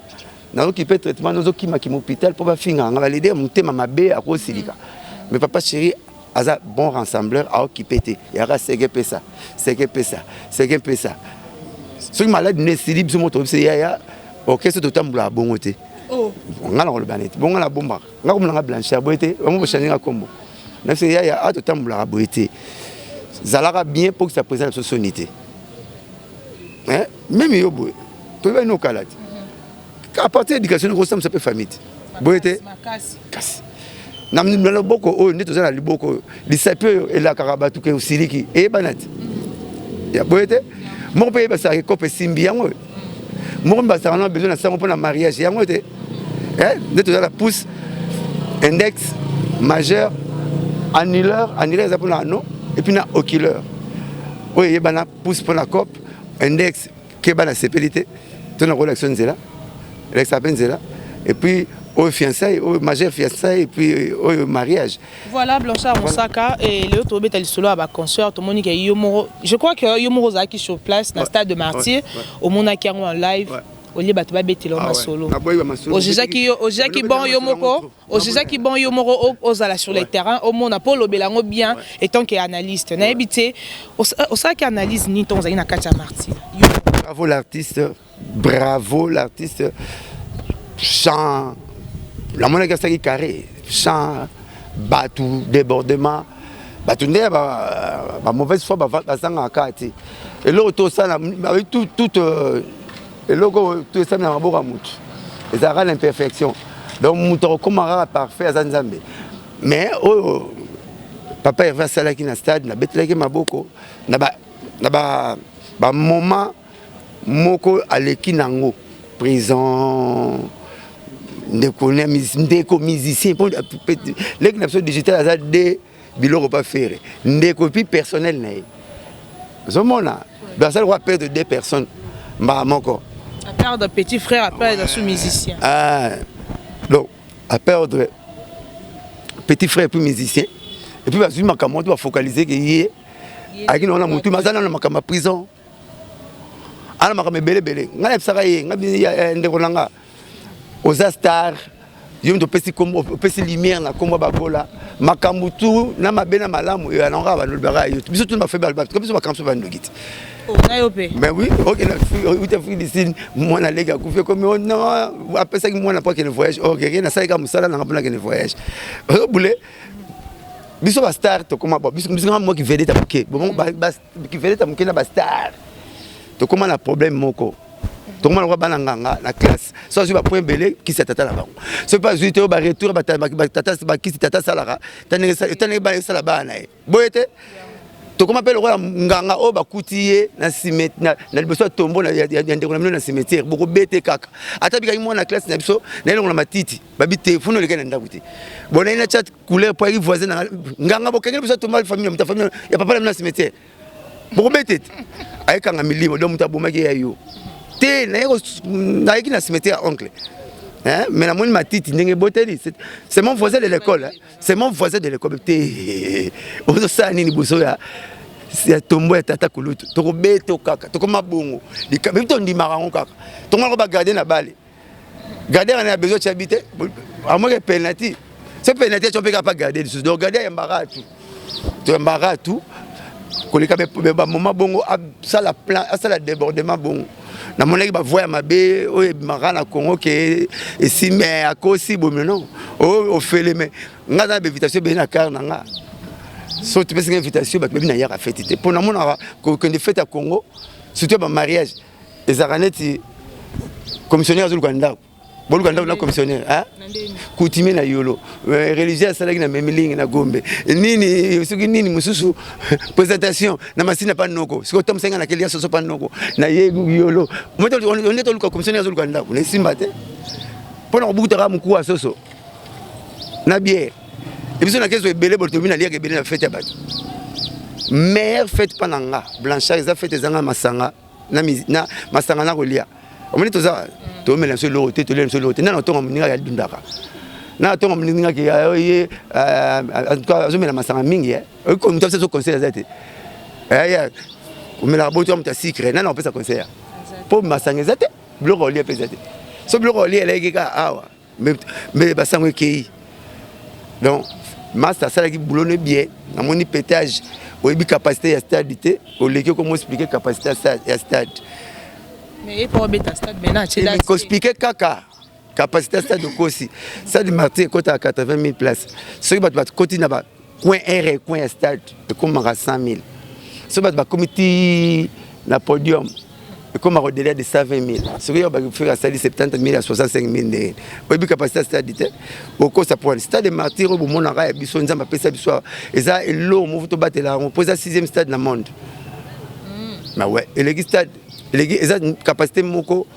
nazoki mpe traitement, nazokimaki hôpital mpo bafingaka nga. Baleader motema mabe, akosilika. Mais papa chéri aza bon rassembleur, aokipe te, yaka seke pesa, seke pesa, seke pesa. Soki maladi nde esili, biso moko toyebisa yaya orchestre totambolaka bongo te. Nga na koloba neti bongo na bombaka nga komona nga Blanchard boye te, bango bochange nga kombo na biso. Yaya, a totambolaka boye te, zalaka bien mpo kisa président na biso soni te. Même yo boye toyebani okala te, à partir ya éducation okosambisa mpe famille te, boye te. Kasi na loboko oyo nde toza na liboko oyo, lisapi oyo elakaka bato ke osiliki, eyebana te ya boye te. Moko mpe eyebasaka ekope esimbi yango oyo, moko mpe basaka na besoin na sango mpo na mariage yango te. Nde toza na pouce, index, majeur, annulaire. Annulaire eza mpona anneau, et puis na oculaire oyo eyebana. Pouce mpona cope, index keba na sepeli te to na kolakisa nzela, elakisaka mpe nzela, et puis oyo fiançailles, oyo majeur fiançailles, et puis oyo mariage.
Voilà, Blanchard Mosaka, et lelo tobeta lisolo ya baconcert. Tomoni ke yo moko, je crois que yo moko ozalaki sur place na stade de Martyr, omonaki yango en live. Olie bato babetela masolo, ozwaki bon yo moko, ozwaki bon yo moko ozala sur le terrain, omona mpo olobela yango bien. Étant que analyste, nayebi te osalaki analyse nini ntongo ozalaki na kati ya Martyr?
Bravo l'artiste, bravo l'artiste. Chant namonaki asalaki carré, chant, bato, débordement, bato nde ya bamauvaise foi bazangaka kaka te. Eloko tosala tout, eloko to esali na maboko ya motu ezalaka na imperfection, donc moto akokóma kaka parfait aza Nzambe. Mais oyo papa Hervé asalaki na stade, nabetelaki maboko na bamoment moko aleki nango prison. Ndeko, ndeko musicien leki na biso digital aza de biloko pa Ferre, ndeko puis personnel na ye, ozomona basali kwa perdre deux personnes mbala moko.
À perdre petit frère, à perdre sous musicien.
Ah, donc à perdre petit frère puis musicien, et puis bazwi makambo to bafocaliser ke ye ayaki na motu, aza nano na makambo ya prison, ana makambo ebelebele. Ngai nayebisaka ye, ngai ndeko na nga, oza star, yo moto opesi kombo, opesi lumière na kombo ya bagola. Makambo tu na mabe na malamu oyo yango kaka balobaka yo, biso tuna bafe baloba biso makambo so bandoki te.
Na yo mpe.
Mais oui, okende uti Afrique du Sud, mwana leki akufi, ekomi non, apesaki mwana mpo akende voyage. Ok, nasalaki kaka mosala nanga mpona akende voyage. Ozobule biso bastar tokóma bo biso nga moki vedette ya moke, vedette ya moke na bastar tokóma na problème moko. Tokóma lokola bana nganga na classe, so azwi bapoint ebele, kisi ya tata na bango, so mpe azwi te, oyo baretour bakisi tata asalaka, ta ndenge bana esala bana na ye boye te. Tokóma mpe lokola nganga oyo bakuti ye na liboso ya tombo ya ndeko na bino na cimetière, bokobete kaka. Ata bikaki mwana classe na biso na elongo na matiti, babi te funa olekaki na ndako te, bon naye na chat couleur po ayaki voisin na nganga, bokengeli biso tomba famille ya moto, famille ya papa na bino na cimetière, bokobete te, ayekanga milimo. Donc moto abomaki ya yo te, nayeki na cimetière ya oncle, mais namoni matiti ndenge eboteli. C'est mon voisin de l'école, c'est mon voisin de l'école te. Ozosala nini liboso ya tombo ya tata kulutu? Tokobeta kaka, tokoma bongo, bibi tondimaka yango kaka. Tomonako bagardien na bale, gardien wana ya besoin tia bi te, amoke penalty, so penalty atio mpe kaka pa gardien lisusu. Donc gardien ayambaka tu, toyambaka tu koleka bamoma bongo, asala plan, asala débordement bongo. Namonaki bavoix ya mabe oyo ebimaka na Congo ke esimi akosi bomi non oyo ofele. Me nga aza na bainvitation ebele na car na nga, so topesi nga invitation, bato babi nayaka feti te, mpo namonaka kokende fete ya Congo, surtout ya bamariage, ezalaka neti commissionnaire azoluka ndako, boluka ndako na commissionnaire coutumier na yolo, religieux asalaki na memilingi na Gombe nini, soki nini mosusu, présentation na masina pa noko, soki otambusa nga na kelia soso pa noko na ye yolo, onde toluka commissionnaire azoluka ndako na esimba te, mpo na kobukutaka mokuwa soso na bière. Ebiso na keso ebele boye, tobi naliaka ebele na fete ya bato. Meilleure fête mpa na nga, Blanchard, eza fête ezanga masanga na masanga na kolia. Omoni, toza tomela biso eloko te, tolia biso eloko te. Nana otonga moninga ya dundaka, na atonga moninga ke ye azomela masanga mingi. Moto apesa so conseil aza te. Omelaka boto ya moto ya sucre, nana opesa conseil? Mpo masanga eza te, biloko olia mpe eza te. So biloko olia eleki kaka awa, mais basango ekei. Donc master asalaki boulot ne bien. Namoni pétage, oyebi capacité ya stade te, oleki okomo expliquer capacité ya stade. Koexpliquer kaka capacité ya stade, okosi. Stade Martyr ekotaka 80 000 places. Soki bato bakoti na bacoin r coin ya stade, ekomaka 100 000. Soki bato bakomi ti na podium, ekomaka au-delà de 120 000. Soki yo bakifika, asali 70 000 ya 65 000, ndenge oyebi capacité ya stade te, okosa. Poine stade Martyr oyo bomonaka ya biso, Nzambe apesa biso, eza eloko moko tobatela yango, mpo eza sixième stade na monde. Na ouais, eleki stade, eleki, eza capacité moko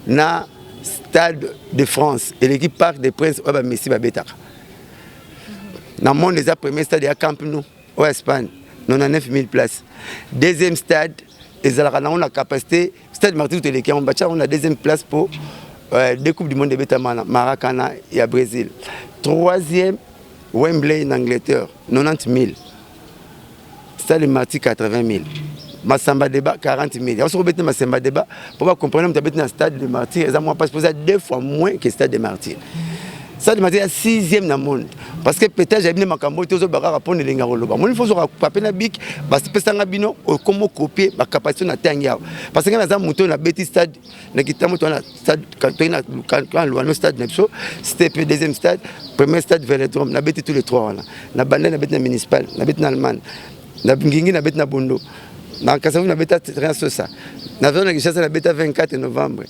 na Stade de France, eleki Parc des Princes oyo bamessi babetaka. Na monde, eza premier stade ya Camp Nou oyo Espagne, 99 000 places. Deuxième stade ezalaka nango na capacité, stade Martyr eleki yango, batia yango na deuxième place po deux Coupes du monde ebetama na Maracana ya Brésil. Troisième, Wembley na Angleterre, 90 000. Stade Martyr, 80 000. Masamba Débat, 40 000. Yango soki obeti Masamba Débat, mpo bacomprendre, moto abeti na stade de Martyr eza mwa mpasi, mpo eza deux fois moins que stade de Martyr. Stade de Martyr ya sixième na monde, parce que peut-être ayebi nde makambo oyo te. Ozoba kaka mpona elenga koloba. Moni, fo ozwaka papier na bic, bapesanga bino, okoma okopie bacapacité na ntangi awa, parce que ngai naza moto oyo nabeti stade na kitambo. To na stade, toyi na Luano, stade na biso, c'était deuxième stade, premier stade Vélodrome. Nabeti tous les trois wana. Na Bandal nabeti, na Municipal nabeti, na Allemagne na Ngingi nabeti, na Bondo na Kasavu nabeta terrain Sosa, na zone na Kinshasa nabeta 24 novembre,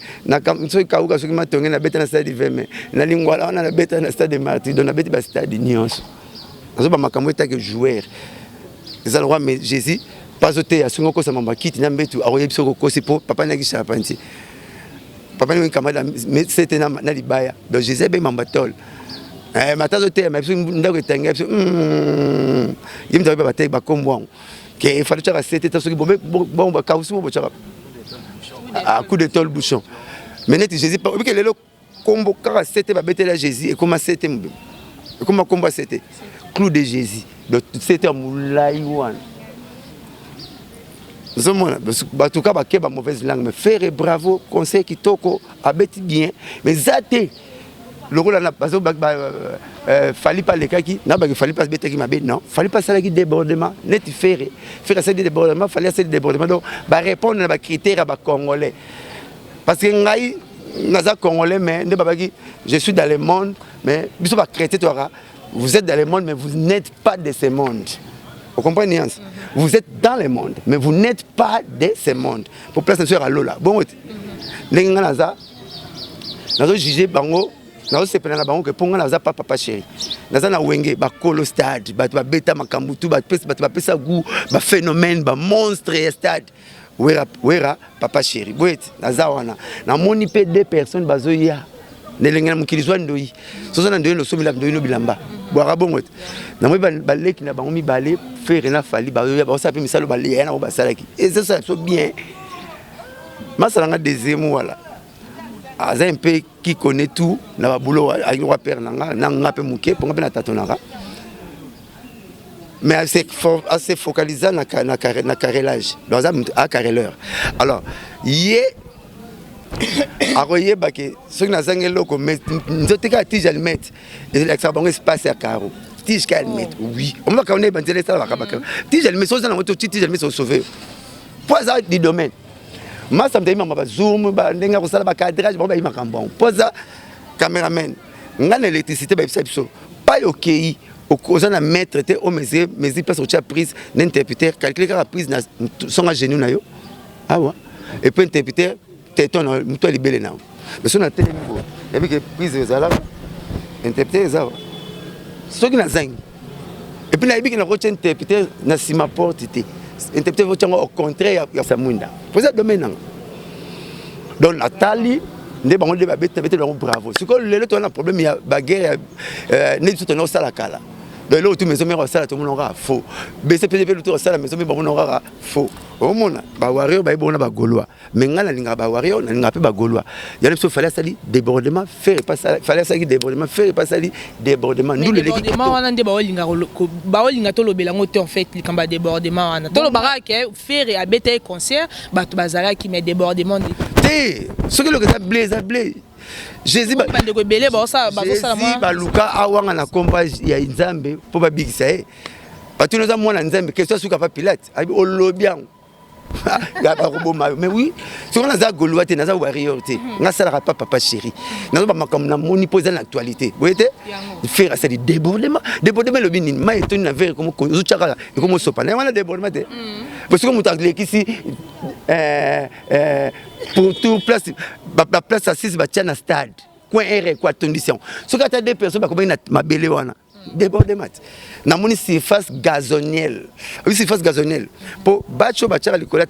soki Kauka, soki Matonge nabeta na stade 20 mai, na Lingwala wana nabeta na stade Martyr. Donc nabeti bastade nyonso. Nazoba makambo etake joueur eza lokwa. Mais Jésus mpo azoteya, soki okosama bakiti na mbetu, akoyebi soki okosi, mpo papa naki charpentier, papa naki camarade sete na libaya. Donc Jésus abe mamba tole mata azoteyama biso, ndako etangi biso, ye moto akoyeba bateki bakombo yango ke efali tiaka sete ta soki bon bakausi mo botiaka à coup de tôle bouchon. Mais neti Jésus, obike lelo kombo kaka sete babetela Jésus, ekoma sete mobimba, ekoma kombo ya sete, clou de Jésus. Donc sete ya molai wana, ozomona bato ka bake ba mauvaise langue. Mais Ferre, bravo, conseil kitoko, abeti bien, mais eza te lokola na bazo Fally mpe alekaki na baki. Fally mpe abetaki mabe? Non, Fally mpe asalaki débordement neti Ferre. Ferre asali débordement, Fally asali débordement. Donc barépondre na bacritère ya bacongolais, parce que ngai naza congolais, mais nde babaki je suis dans le monde. Mais biso bachrétien toyaka, vous êtes dans le monde, mais vous n'êtes pas de ce monde. Vous comprenez nuance? Vous êtes dans le monde, mais vous n'êtes pas de ce monde. Pour place na biso yaka lola bongo te. Ndenge ngai naza, nazojuge bango, nazosepela na bango ke mpo ngai naza pa papa chéri, naza na Wenge, bakolo stade, bato babeta makambo tu, bato bapesa goût, baphénomène, bamonstre ya stade, Wera, Wera, papa chéri. Boye te, naza wana, namoni mpe deux personnes bazoya na elenge na mokili. Zwa ndoi, soza na ndoi, losomela ndoi no bilamba bwaka bongo te. Namoni baleki na bango mibale, Ferre na Fally, bazoya, bakosala mpe misalo baleya nango basalaki, ezosala biso bien. Masalanga deuxième wala aza un peu qui connaît tout na babulo, ayinga père na nga, na nga mpe moke mponga mpe na tatonaka, mais ase focalisa na carrelage. Donc aza acarreleur. Alors ye akoyeba ke soki nazangi eloko, mais nzoto kaka tige allumette elakisaka bango espace ya carreau. Tige ka allumette, oui, omaka wana ebanzela esalaka baka tige allumette. Soki oza nango to tige allumette, osauve mpo aza du domaine. Masa moto ayimaka bazoom, bandenge akosala bacadrage, bango bayi makambo yango mpo aza cameraman. Ngai na électricité, bayebisa biso pai okei, oza na mètre te, omesure mesure place otia prise na interrupteur, calcule kaka prise na songa genou na yo awa, et puis interrupteur téton na moto ya libele na yo. Mais so natelemi boye, yebi ke prise ezalaka, interrupteur eza soki nazangi. Et puis nayebi ke nakotia interrupteur na nsima porte te, interrupteur otiango au contraire ya samwinda, po eza domaine nanga. Donc natali nde bango nde babeti, nabeteli bango bravo. Sikoyo lelo toza na problème ya baguerre ya nde biso tona osala kala. Donc eloko tu Maison Mère asala, tomona kaka faux. BCPG mpe lutu asala, Maison Mère bamona kaka faux. Omona bawarrior bayebi bona bagaulois, mais ngai nalingaka bawarrior, nalingaka mpe bagaulois. Yango biso Fally asali débordement, Ferre Fally asalaki débordement, Ferre epa asali débordement.
Ndulu eleki. Débordement wana nde baolinga tolobela yango te. En fait, likambo ya débordement wana, tolobaka ke Ferre abeta ye concert, bato bazalaki, mais débordement nde
te. Soki eloko eza blé, eza blé. Jésus,
bandeko ebele bazosala.
Jésus baluka awanga na komba ya Nzambe mpo babikisa ye. Batuni: "Oza mwana Nzambe?" Question asuka pa Pilate ayebi olobi yango, bakoboma yo. Mais oui, soki naza gaulois te, naza warrior te, nga asalaka pa papa chéri, nazoba makambo namoni mpo eza na actualité. Boye te, Ferre asali débordement. Débordement elobi nini? Mai etoni na verre, ozotyaka, ekomosopa na yango wana, débordement te. Po soki moto alekisi pour tout place, baplace assise batia na stade, coin r ko atondisi yango, soki ata deux personnes bakomaki na mabele wana, débordement te. Namoni surface gazonielle, oyi surface gazonielle mpo bato oyo batiaka likolo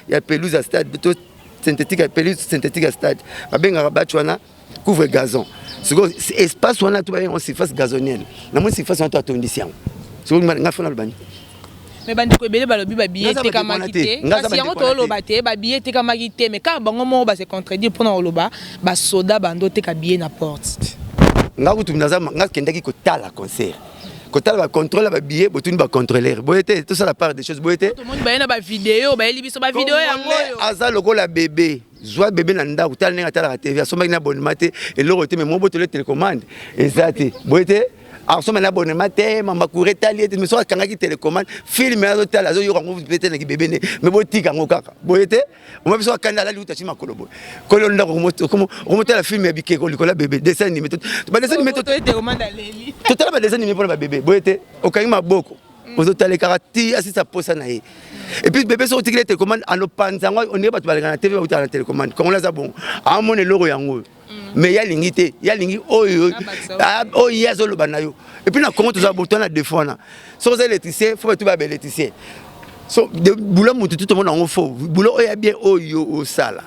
ya pelouse ya stade to synthétique, ya pelouse synthétique ya stade, babengaka bato wana couvre gazon. Sikoyo espace wana to babenga surface gazonielle. Namoni surface wana to atondisi yango. Sikoyo nga fona lobani.
Mais bandeko ebele balobi babillet etekamaki te. Kasi yango toloba te, babillet etekamaki te, mais kaka bango moko base contredire mpona koloba basoda bando oteka billet na porte.
Nga kutu nga kendaki kotala concert, kotala bacontrôle ya babillet. Botuni bacontrôleur, boye te, tosala part des choses, boye te.
Tomoni baye na bavideo, bayeli biso bavideo yango oyo.
Aza lokola bébé. Zwa bébé na ndako, tala ndenge atalaka TV. Asombaki na abonnement te, eloko te, mais mo botole télécommande eza te, boye te. Asomba na abonnement te, mama cour etali ete, mais soki akangaki télécommande, film azotala, azoyoka yango mpe te. Naki bébé ne, mais botika yango kaka boye te. Oma biso akandi, alali uta ti makolo boye, kolo ndako okomotala film ya bikeko likolo ya bébé, dessin animé. Badessin animé, totala badessin animé mpona babébé, boye te. Okangi maboko, ozotala kaka ti asisa posa na ye. Et puis bébé, soki otikeli télécommande, anopanza yango. Ondenge bato baleka na TV, bautaka na télécommande. Kongola aza bongo, amona eloko yango oyo, mais ye alingi te, ye alingi oyo oyo ye azoloba na yo. Et puis na Congo toza boto na défaut wana. Soki oza électricien, faut bato baya baélectricien. So boulot motu tu tomona yango faux, boulot oyo ya bien oyo osala.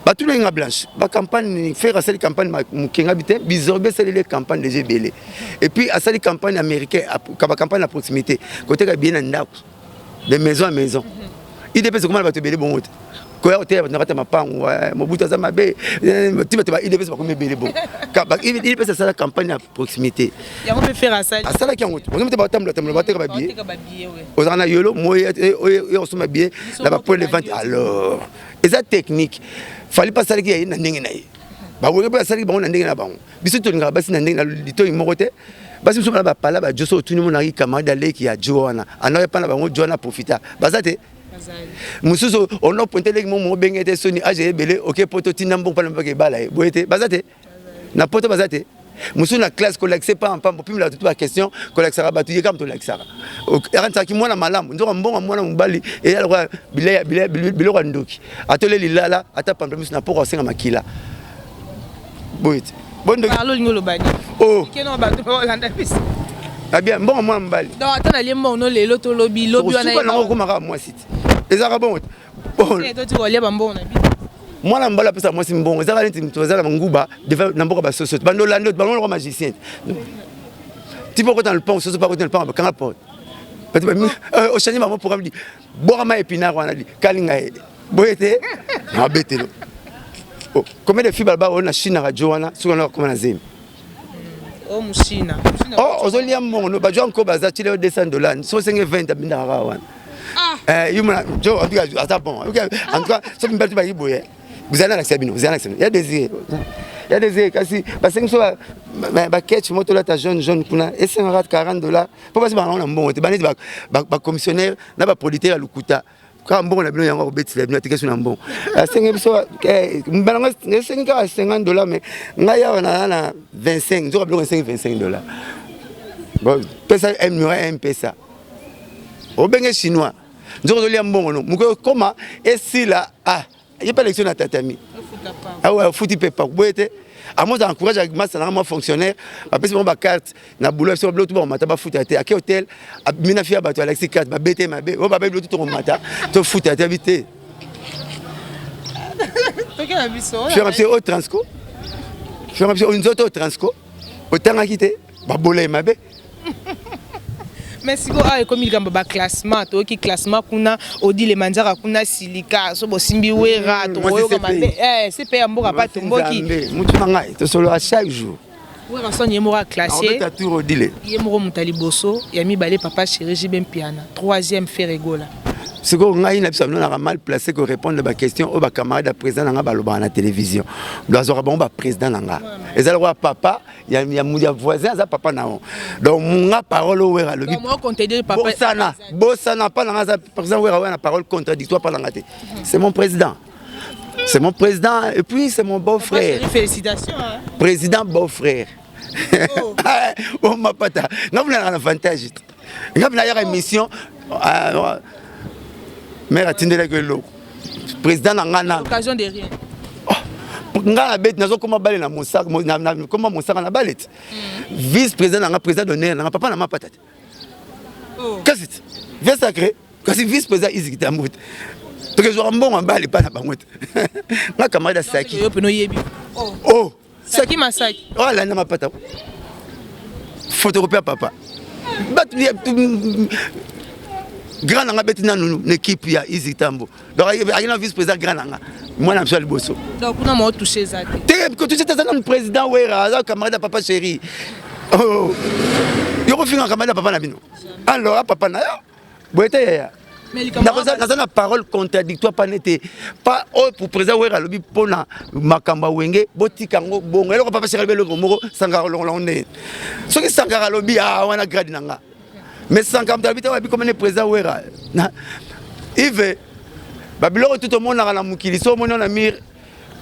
Batuna nga blanche bacampagne, Ferre asali campagne mokenga bi te. Bizorbi asaleli campagne déjà ebele. Et puis asali campagne américain, bacampagne na proximité, koteka billet na ndako, de maison à maison. UDPS ekomana bato ebele bongo te, koya koteya bato na kati ya mapango. Mobutu aza mabe ti bato ba UDPS bakomi ebele bongo. UDPS asala campagne ya proximité.
Yango mpe Ferre asali.
Asalaki yango te. Ozomi te, batambola tambola, bateka babillet. Ozalaka na yolo moyo osomba billet na bapoint de vente. Alors eza technique. Fally mpe asalaki ya ye na ndenge na ye, bawenge mpe asalaki bango na ndenge na bango. Biso tolingaka basi na ndenge na litoi moko te. Basi mosusu bana bapala bajo, so otuni, monaki camarade aleki ya jo wana, anaki epa na bango, jo wana profita. Baza te mosusu ono pointe eleki mo obenge te, soni age ebele oke poto, tinda mbongo mpana mpaka ebala ye, boye te. Baza te na poto, baza te mosusu na classe kolakisa pa mpambo pimela bato baquestion, kolakisaka bato ye kaka moto olakisaka, akanisaki mwana malamu, nzoka mbongo mwana mobali eya lokola biloko ya ndoki. Atole lilala ata pamplemousse na poko, asenga makila, boye te.
Bondoki oloba nini? Bato baolanda biso.
Abia mbongo mwana mobali.
Donc ata nalie mbongo no lelo, tolobi lobi
wana. Suka nango okomaka mwasi te, ezalaka bongo
te. Toti kolia bambongo na biso.
Mwana mobali apesa mwasi mbongo, ezalaka neti moto aza na nguba na mboka. Basoso bando olandi bango lokwa magicien ti mpo okota na lupango, soso mpo akota na lupango, bakanga porte, ochange bango programme di bwaka épinard wana di kalinga ye, boye te, nabetelo. Combien de filles balaba oyo na Chine radio wana, soki wana bakoma na zemi?
Oh.
Ozolia mbongo, bazwa nko baza tili 200 $, so osenge 20, abindaka kaka wana. Yumona jo, en tout cas aza bon. En tout cas soki mibali to bayi boye, bozali nalakisa bino, bozali nalakisa bino ya désiré, ya désiré. Kasi basengi so baketch mo tolata jaune jaune kuna, esengaka 40 $, mpo basi bangango na mbongo te. Baneti bacommissionnaire na baproducteur ya lokuta, kaka mbongo na bino yango akobetisa bino, atiki so na mbongo. Asengi biso bango, esengi kaka 50 $, mais ngai awa naza na 25, nzoka biloko esengi 25 $. Bon, pesa numéro mpesa, obenge chinois, nzoka ozolia mbongo no moko ekoma esila. Ah, ye mpe élection na tatami awa, ofuti mpe paku, boye te. Amoza encourage masa nanga mwa fonctionnaire, bapesi bango bacarte na boulot, biso biloko to bakomata bafuta te. Ake hotel, mina fi ya bato, alakisi carte, babete mabe oyo babe biloko to tokomata tofuta te, abi te. Fiaka biso oyo transco, fiaka biso nzoto oyo transco otangaki te. Babola ye mabe.
Mais sikoyo awa ekomi likambo ba classement, toyoki classement kuna Odile Manzaka kuna Silika, so bosimbi Wera tokoyoka mabe eh CP ya mboka pa tomboki.
Mutu na ngai tosolola chaque jour.
Werrason ye moko a classé.
Tour Odile.
Ye moko moto ya liboso, ya mibale Papa Chéri JB Mpiana, troisième Ferre Gola.
Sikoyo ngai na biso nalaka mal placé ko répondre ba question oyo ba camarade ya président na ngai balobaka na télévision. Bazwaka bango ba président na ngai. Eza lokola papa ya, ya, ya voisin aza papa na yo. Donc nga parole oyo Wera alobi. Bosana, bosana pa na ngai aza président Wera oyo na parole contradictoire pa na ngai te. C'est mon président. C'est mon président et puis c'est mon beau-frère.
Félicitations. Hein.
Président beau-frère. Oh, oh mapata. Nga muna na avantage. Nga muna yaka émission. Ah, mère atindelaki eloko. Président na nga na.
Occasion de rien.
Oh, nga na beti nazokoma bale na mosaka koma mosaka na bale ti. Vice président na nga président d'honneur na nga papa na mapata te. Oh. Kasi vieux sacré. Kasi vice président Iziki Tambo te. Tokezwaka mbongo ya mbala epai na bango te. Nga camarade ya Saki.
Yo peno yebi.
Oh. oh.
Saki Masaki.
Oh, alanda mapata. Photocopie ya papa. Bato grand nanga beti nanu na équipe ya Iziki Tambo. Donc ayaki na vice président grand nanga. Mwana biso ya liboso.
Donc kuna mo toucher za
te. Te ko toucher te nanu président Wera, aza camarade ya papa chéri. Oh. Yo kofinga camarade ya papa na bino. Alors papa na yo. Boye te yaya. Naza na parole contradictoire pa nete pa oyo pour président Wera alobi mpona makambo ya wenge botika yango bongo eloko papa Cheikh alobi eloko moko Sankara olongola yango ndenge soki Sankara alobi ah wana grade na nga mais Sankara moto alobi te wabi komene président Wera na Yves babiloko tu tomonaka na mokili so omoni na mire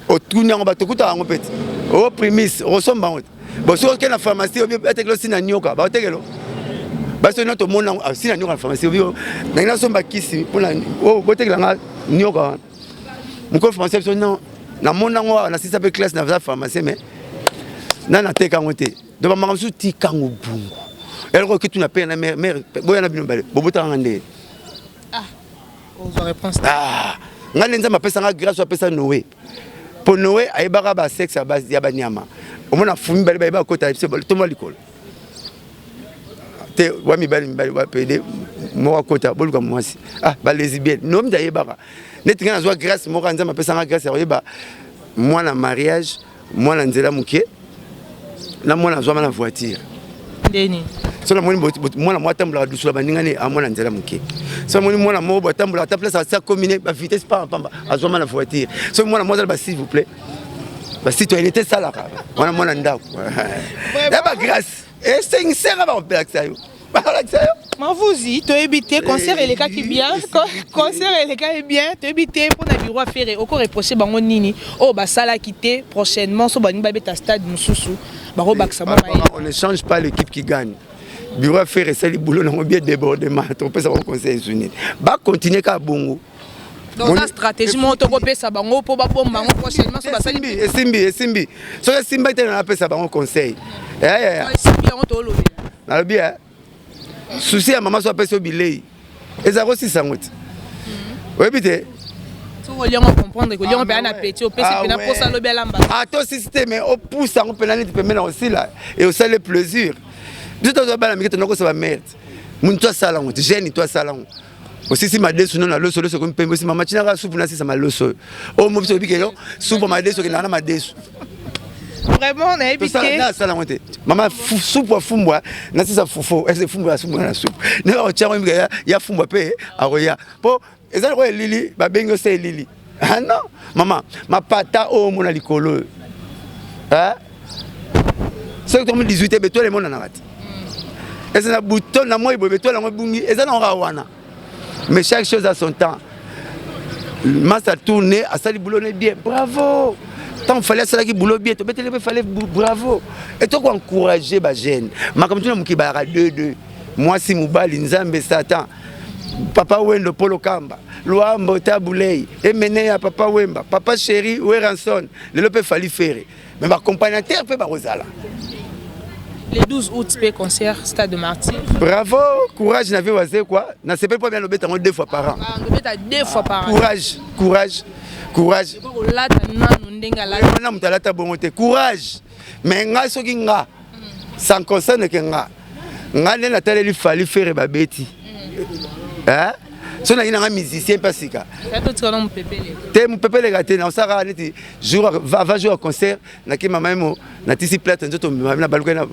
otuni yango bato okutaka yango mpe te o primis okosomba yango te bon soki okei na pharmacie obi etekelo si na nioka baotekelo baso na tomona yango ah, si na nioka na pharmacie obi nangi nasomba kisi mpona oh, botekela nga nioka wana mokolo pharmacie biso non namona yango awa nasisa mpe classe naza pharmacie mais na nateka yango te donc bamaka mosusu tika yango bongo eloko okituna mpe na mare boya na bino mibale bobotaka nga nde
ah. Ozwa réponse.
Ah, ngai nde Nzambe apesa nga grâce apesa Noé. Po Noé ayebaka ba sexe ya ba nyama. Omona fumi bale bayeba kota biso tomba likolo. Te wa mibali mibali wa pede moko akota boluka mwasi. Ah ba lesbienne. Noé mta ayebaka. Neti ngai nazwa grâce moko Nzambe apesa nga grâce ya koyeba mwana mariage mwana nzela moke na mwana azwama na voiture
ndeni
so namoni mwana moko atambolaka dusula baninga ne amwana nzela moke so namoni mwana moko atambolaka ata place asa komine ba vitesse pamba pamba azwama na voiture soki mwana moko azala ba s'il vous plaît ba citoyenneté esalaka wana mwana ndako ya ba grâce esengisaka bakopelakisa yo bakolakisa yo
Mavuzi toyebi te concert elekaki bien concert elekaki bien toyebi te mpo na bureau affaire oko reprocher bango nini oyo basalaki te prochainement so balingi babeta stade mosusu bakobakisa mwa mayele.
On ne change pas l'équipe qui gagne. Bureau affaire esali boulot nango bien débordement topesa bango conseil ezwi bacontinue kaka bongo.
Donc ça stratégie moko tokopesa bango mpo babomba yango prochainement so basali
esimbi esimbi soki esimbaki te napesa bango conseil.
Esimbi yango tolobela.
Nalobi souci ya mama so apesi yo bilei eza kosisa yango te oyebi te
soki oliango comprendre koliango mpe na peti opesi mpena mposa alobi alamba
ata osisi te mais opusa yango mpena neti pembe na kosila e osali plaisir biso tozwa bana mike tonakosa bamerde muntu asala yango te jeune to asala yango osisi madesu no na loso loso ekomi pembe osi mama tinaka supu nasisa maloso oyo oyo mo biso oyebi kelo supu ya madesu okendaka na madesu
vraiment nayebi te
nasala yango te mama supu ya fumbwa nasisa fufu ese fumbwa ya supu na supu ndenge akotia yango yebika ya fumbwa mpe akoya mpo eza lokola elili babengi ose elili ah non mama mapata oyo omona likolo oyo soki tokomi 18 betwele emonanaka te eza na bouton na moi boye betwele yango ebungi eza na kaka wana mais chaque chose a son temps masa tourne asali boulot ne bien bravo ntango fali asalaki boulot bien tobeteli mpe fali bravo e toko encourage bajeune makambo tuna mokili bayaka 2 2 mwasi mobali nzambe satan papa wendo polo kamba luambo tabulei emene ya papa wemba papa chéri weranson lelo mpe fali fere mais baaccompagnateur mpe bakozala.
Le 12 août mpe concert stade de Martyr.
Bravo, courage na vie wazekwa. Na sepeli mpo bien lobeta yango deux fois par an.
Ah, lobeta deux fois par an.
Courage, courage, courage.
Kolata nanu ndenge alata.
Wana moto alata bongo te. Courage. Mais ngai soki nga. Ça ne concerne que nga. Nga nde nataleli Fally, Ferre babeti. Hein? So nangi nanga musicien mpe sika. Te mopepeleka te, naosaka neti jour avant jour ya concert, nake mama yemo, natisi plate nzoto na baluka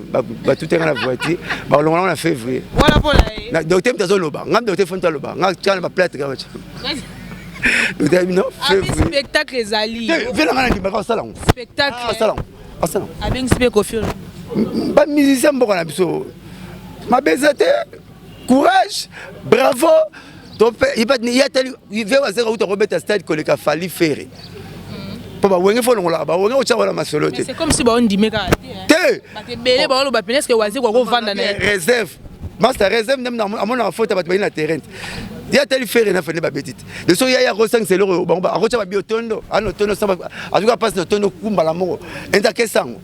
batutenga na voiture, balongola na février. Docteur moto azoloba nga, docteur fo moto aloba nga tika na baplate kaka. Docteur bino.
Spectacle ezali.
Vie nanga nandimaka osala yango.
Spectacle.
Osala yango, osala yango.
Abengisi mpe Kofi.
Bamusicien mboka na biso mabe eza te. Courage, bravo. Ye atali ve wazeka uta kobeta stade koleka Fally, Ferre, mpo bawenge fo olongolaka bawenge otya wana masolo te.
C'est comme si baondime kaka.
Te.
Bato ebele baoloba pene est-ce Wazekwa akovanda na ye.
Réserve, master réserve nde amonaka faute ya bato bayi na terrain te. Ye atali Ferre na Fally babeti te. De soki yaya akosangisa eloko bango, akotya babi otondo ana otondo, azuka mpasi na otondo kumbala moko enza kesango.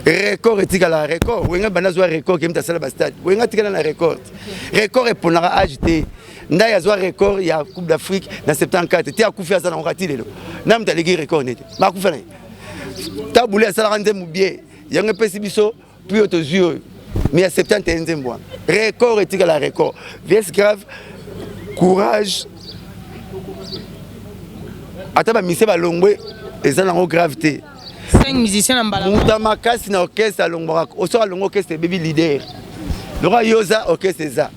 Record etikala record. Wenge banda azwa record, kemi tasala bastade, Wenge atikala na record. Record eponaka age te. Ndai azwa record ya Coupe d'Afrique na 74 te, akufi, aza nango kati lelo. Na moto aleki record nete makufa na ye. Tabule asalaka nzembo bien, yango epesi biso puis oyo tozwi oyo mais ya 71 nzembo wana. Record etikala record. Vies grave, courage. Ata bamise balongwe, eza nango grave te.
5 musiciens na mbala.
Moto makasi na orchestre alongwaka, osoki alongwa, orchestre ebebi. Leader lokola yo oza, orchestre eza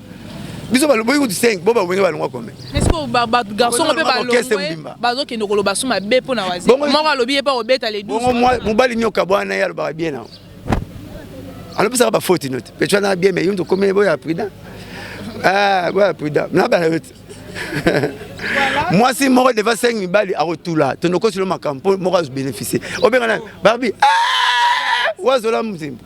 biso baloboyi kutu 5 bo bawenge balongwa combien?
Est-ce que garçon mpe balongwe, bazokende koloba so mabe mpo na Wazekwa moko alobi ye mpe kobeta le
12? Bongo mobali nyoka bwana ye alobaka bien na alopesaka bafoti no te pe wana bien, mais yo nto komi boya prudent, boya prudent na bala yo te. Mwasi moko devant 5 mibali akotula tondokosilo makambo mpo moko azobénéficie. Obenga na barbi wazola mzimba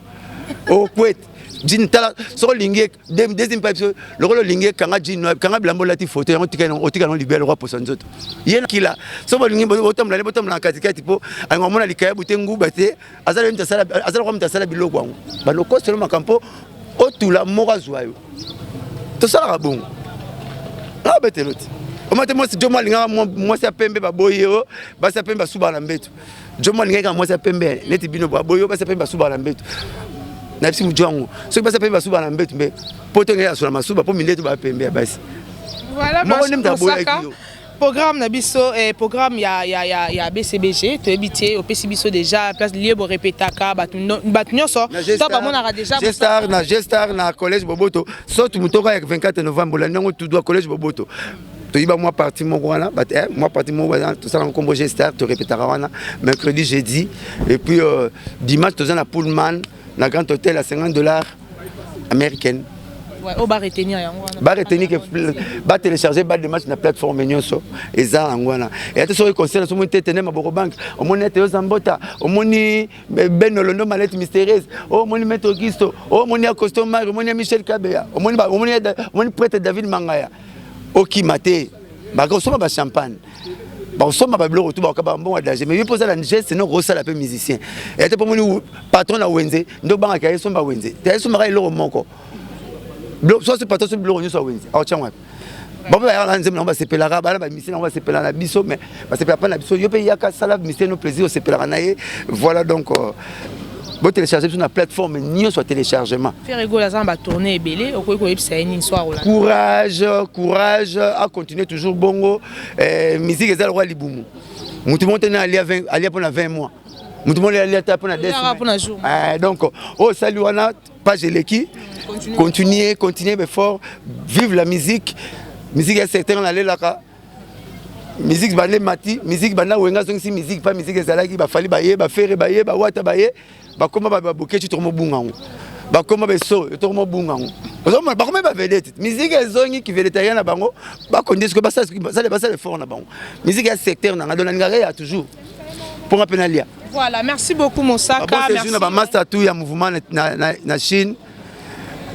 okwete jini. Tala, soki olingi deuxième pa biso, lokola olingi ekanga jini, kanga bilamba, olati foto yango, otika yango libele lokwa posa nzoto ye kila. Soki bolingi botambola ne botambola na katikati mpo alinga omona likayabu te, nguba te. Azala kwa moto asala biloko yango, balokoselo makambo mpo otula moko azwa yo. Tosalaka bongo, abetelo te. Oma te mwasi jomo alingaka mwasi ya pembe, baboyi yo. Basi ya pembe basubaka na mbeto. Jomo alingaki kaka mwasi ya pembe neti bino, baboyi yo. Basi ya pembe basubaka na mbeto. Na bisi mojo yango, soki basi ya pembe basubaka na mbeto, mbe po tongei asola masuba mpo mindeto bapembe ya basi.
Moko nde moto aboyaki yo. Programme na biso, programme ya BCBG, toyebi te, opesi biso déjà place lieu borepetaka, bato nyonso to bamonaka déjà.
Gestar na Gestar na collège Boboto, soki motoka ya 24 novembre olandi yango tout droit, collège Boboto. Toyiba mwa parti moko wana, mwa parti moko wana tosalaka nkombo Gestar. Torepetaka wana mercredi, jeudi et puis dimanche toza na Pullman na Grand Hôtel à 50 $ américaine.
Oyo baretenir yango wana.
Baretenir ke batélécharge balle de match na plateforme nyonso, eza yango wana. Eya te soki concert, omoni te tene maboko banke, omoni ete oza mbota, omoni Ben Olondo, Malette mystérieuse, omoni Maître Augusto, omoni ya Costo Mari, omoni ya Michel Kabeya, omoni prêtre David Mangaya. Okima te, bakosomba bachampagne, bakosomba babiloko tu, bakoka bambongo ya danger. Mais yo mpo ozala geste no okosala mpe musicien eya te mpo moni patron na wenze nde obangaka ye somba wenze te, ayesombaka eloko moko. So patron so biloko nyonso ya wenze aotyango wapi? Bango bayaka na nzembo nango, basepelaka. Bana bamisien nango basepelaka na biso, mais basepelaka mpa na biso. Yo mpe yaka sala musicien no plaisir, osepelaka na ye. Voilà, donc botélécharge biso na plateforme nyonso ya téléchargement.
Ferre Gola aza na batournée ebele, okoki koyebisa ye nini so akolanda?
Courage, courage, acontinue toujours bongo. Musique eza lokola libumu. Motu moko tene alia mpona 20 mois, motu moko alia ta mpona. Donc oyo osali wana, page eleki, continuer, continuer effort. Vive la musique! Musique ya secteur nalelaka musique bande mati, musique banda Wenga azongisi musique mpa musique ezalaki. Bafally baye, baFerre baye, bawata baye, bakoma babokeci, tokomobunga yango, bakoma beso, tokomobunga yango, ozomona bakoma bavedette. Musique ezongi kivedettariat na bango, bakonde sikoyo basala effort na bango. Musique ya secteur nanga, donc nalingaka ya toujours mponga mpe nalia.
Voilà, merci beaucoup Mosaka.
Merci na bamaster tout ya mouvement na Chine,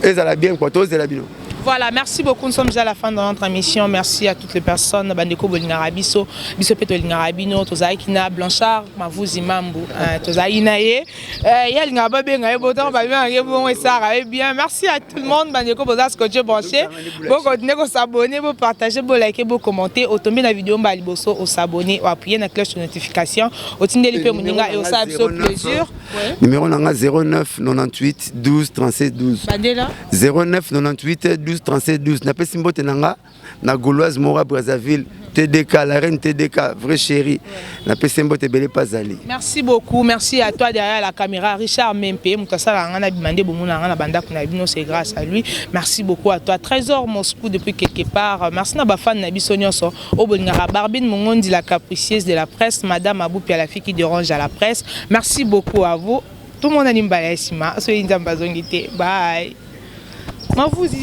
ezala bien quoi, tozela bino.
Voilà, merci beaucoup. Nous sommes à la fin de notre émission. Merci à toutes les personnes. Bandeko bolingaka biso, biso pe tolingaka bino, tozalaki na Blanchard Mavuzi Mambu, tozalaki na ye. Ye alingaka babenga ye botango babengaka ye bongo, esaka ye bien. Merci à tout le monde. Bandeko boza scotché, branché. Bokontinue kos'abonner, bopartage, bolike, bocommenter. Otombi na vidéo mbala liboso, os'abonner, oappuyer na cloche de notification, otindeli mpe moninga e osala biso plaisir.
Numéro na nga 09 98 12 37 12.
Bandela.
09 98 12 37 12. Napesi mbote na nga na Gauloise mora Brazzaville, TDK, la reine TDK, vrai chéri, napesi mbote ebele pazali.
Merci beaucoup. Merci à toi derrière la caméra, Richard Mempe. Mutasala nga na bimande bomona nga na bandako na bino, c'est grâce à lui. Merci beaucoup à toi, Trésor Moscou depuis quelque part. Merci na bafan na biso nyonso. Obolingaka Barbine Mongondi, la capricieuse de la presse, Madame Aboupia, la fille qui dérange à la presse. Merci beaucoup à vous. Tout le monde a nimbala esima. Soki Nzambe azongi te. Bye. Mavuzi.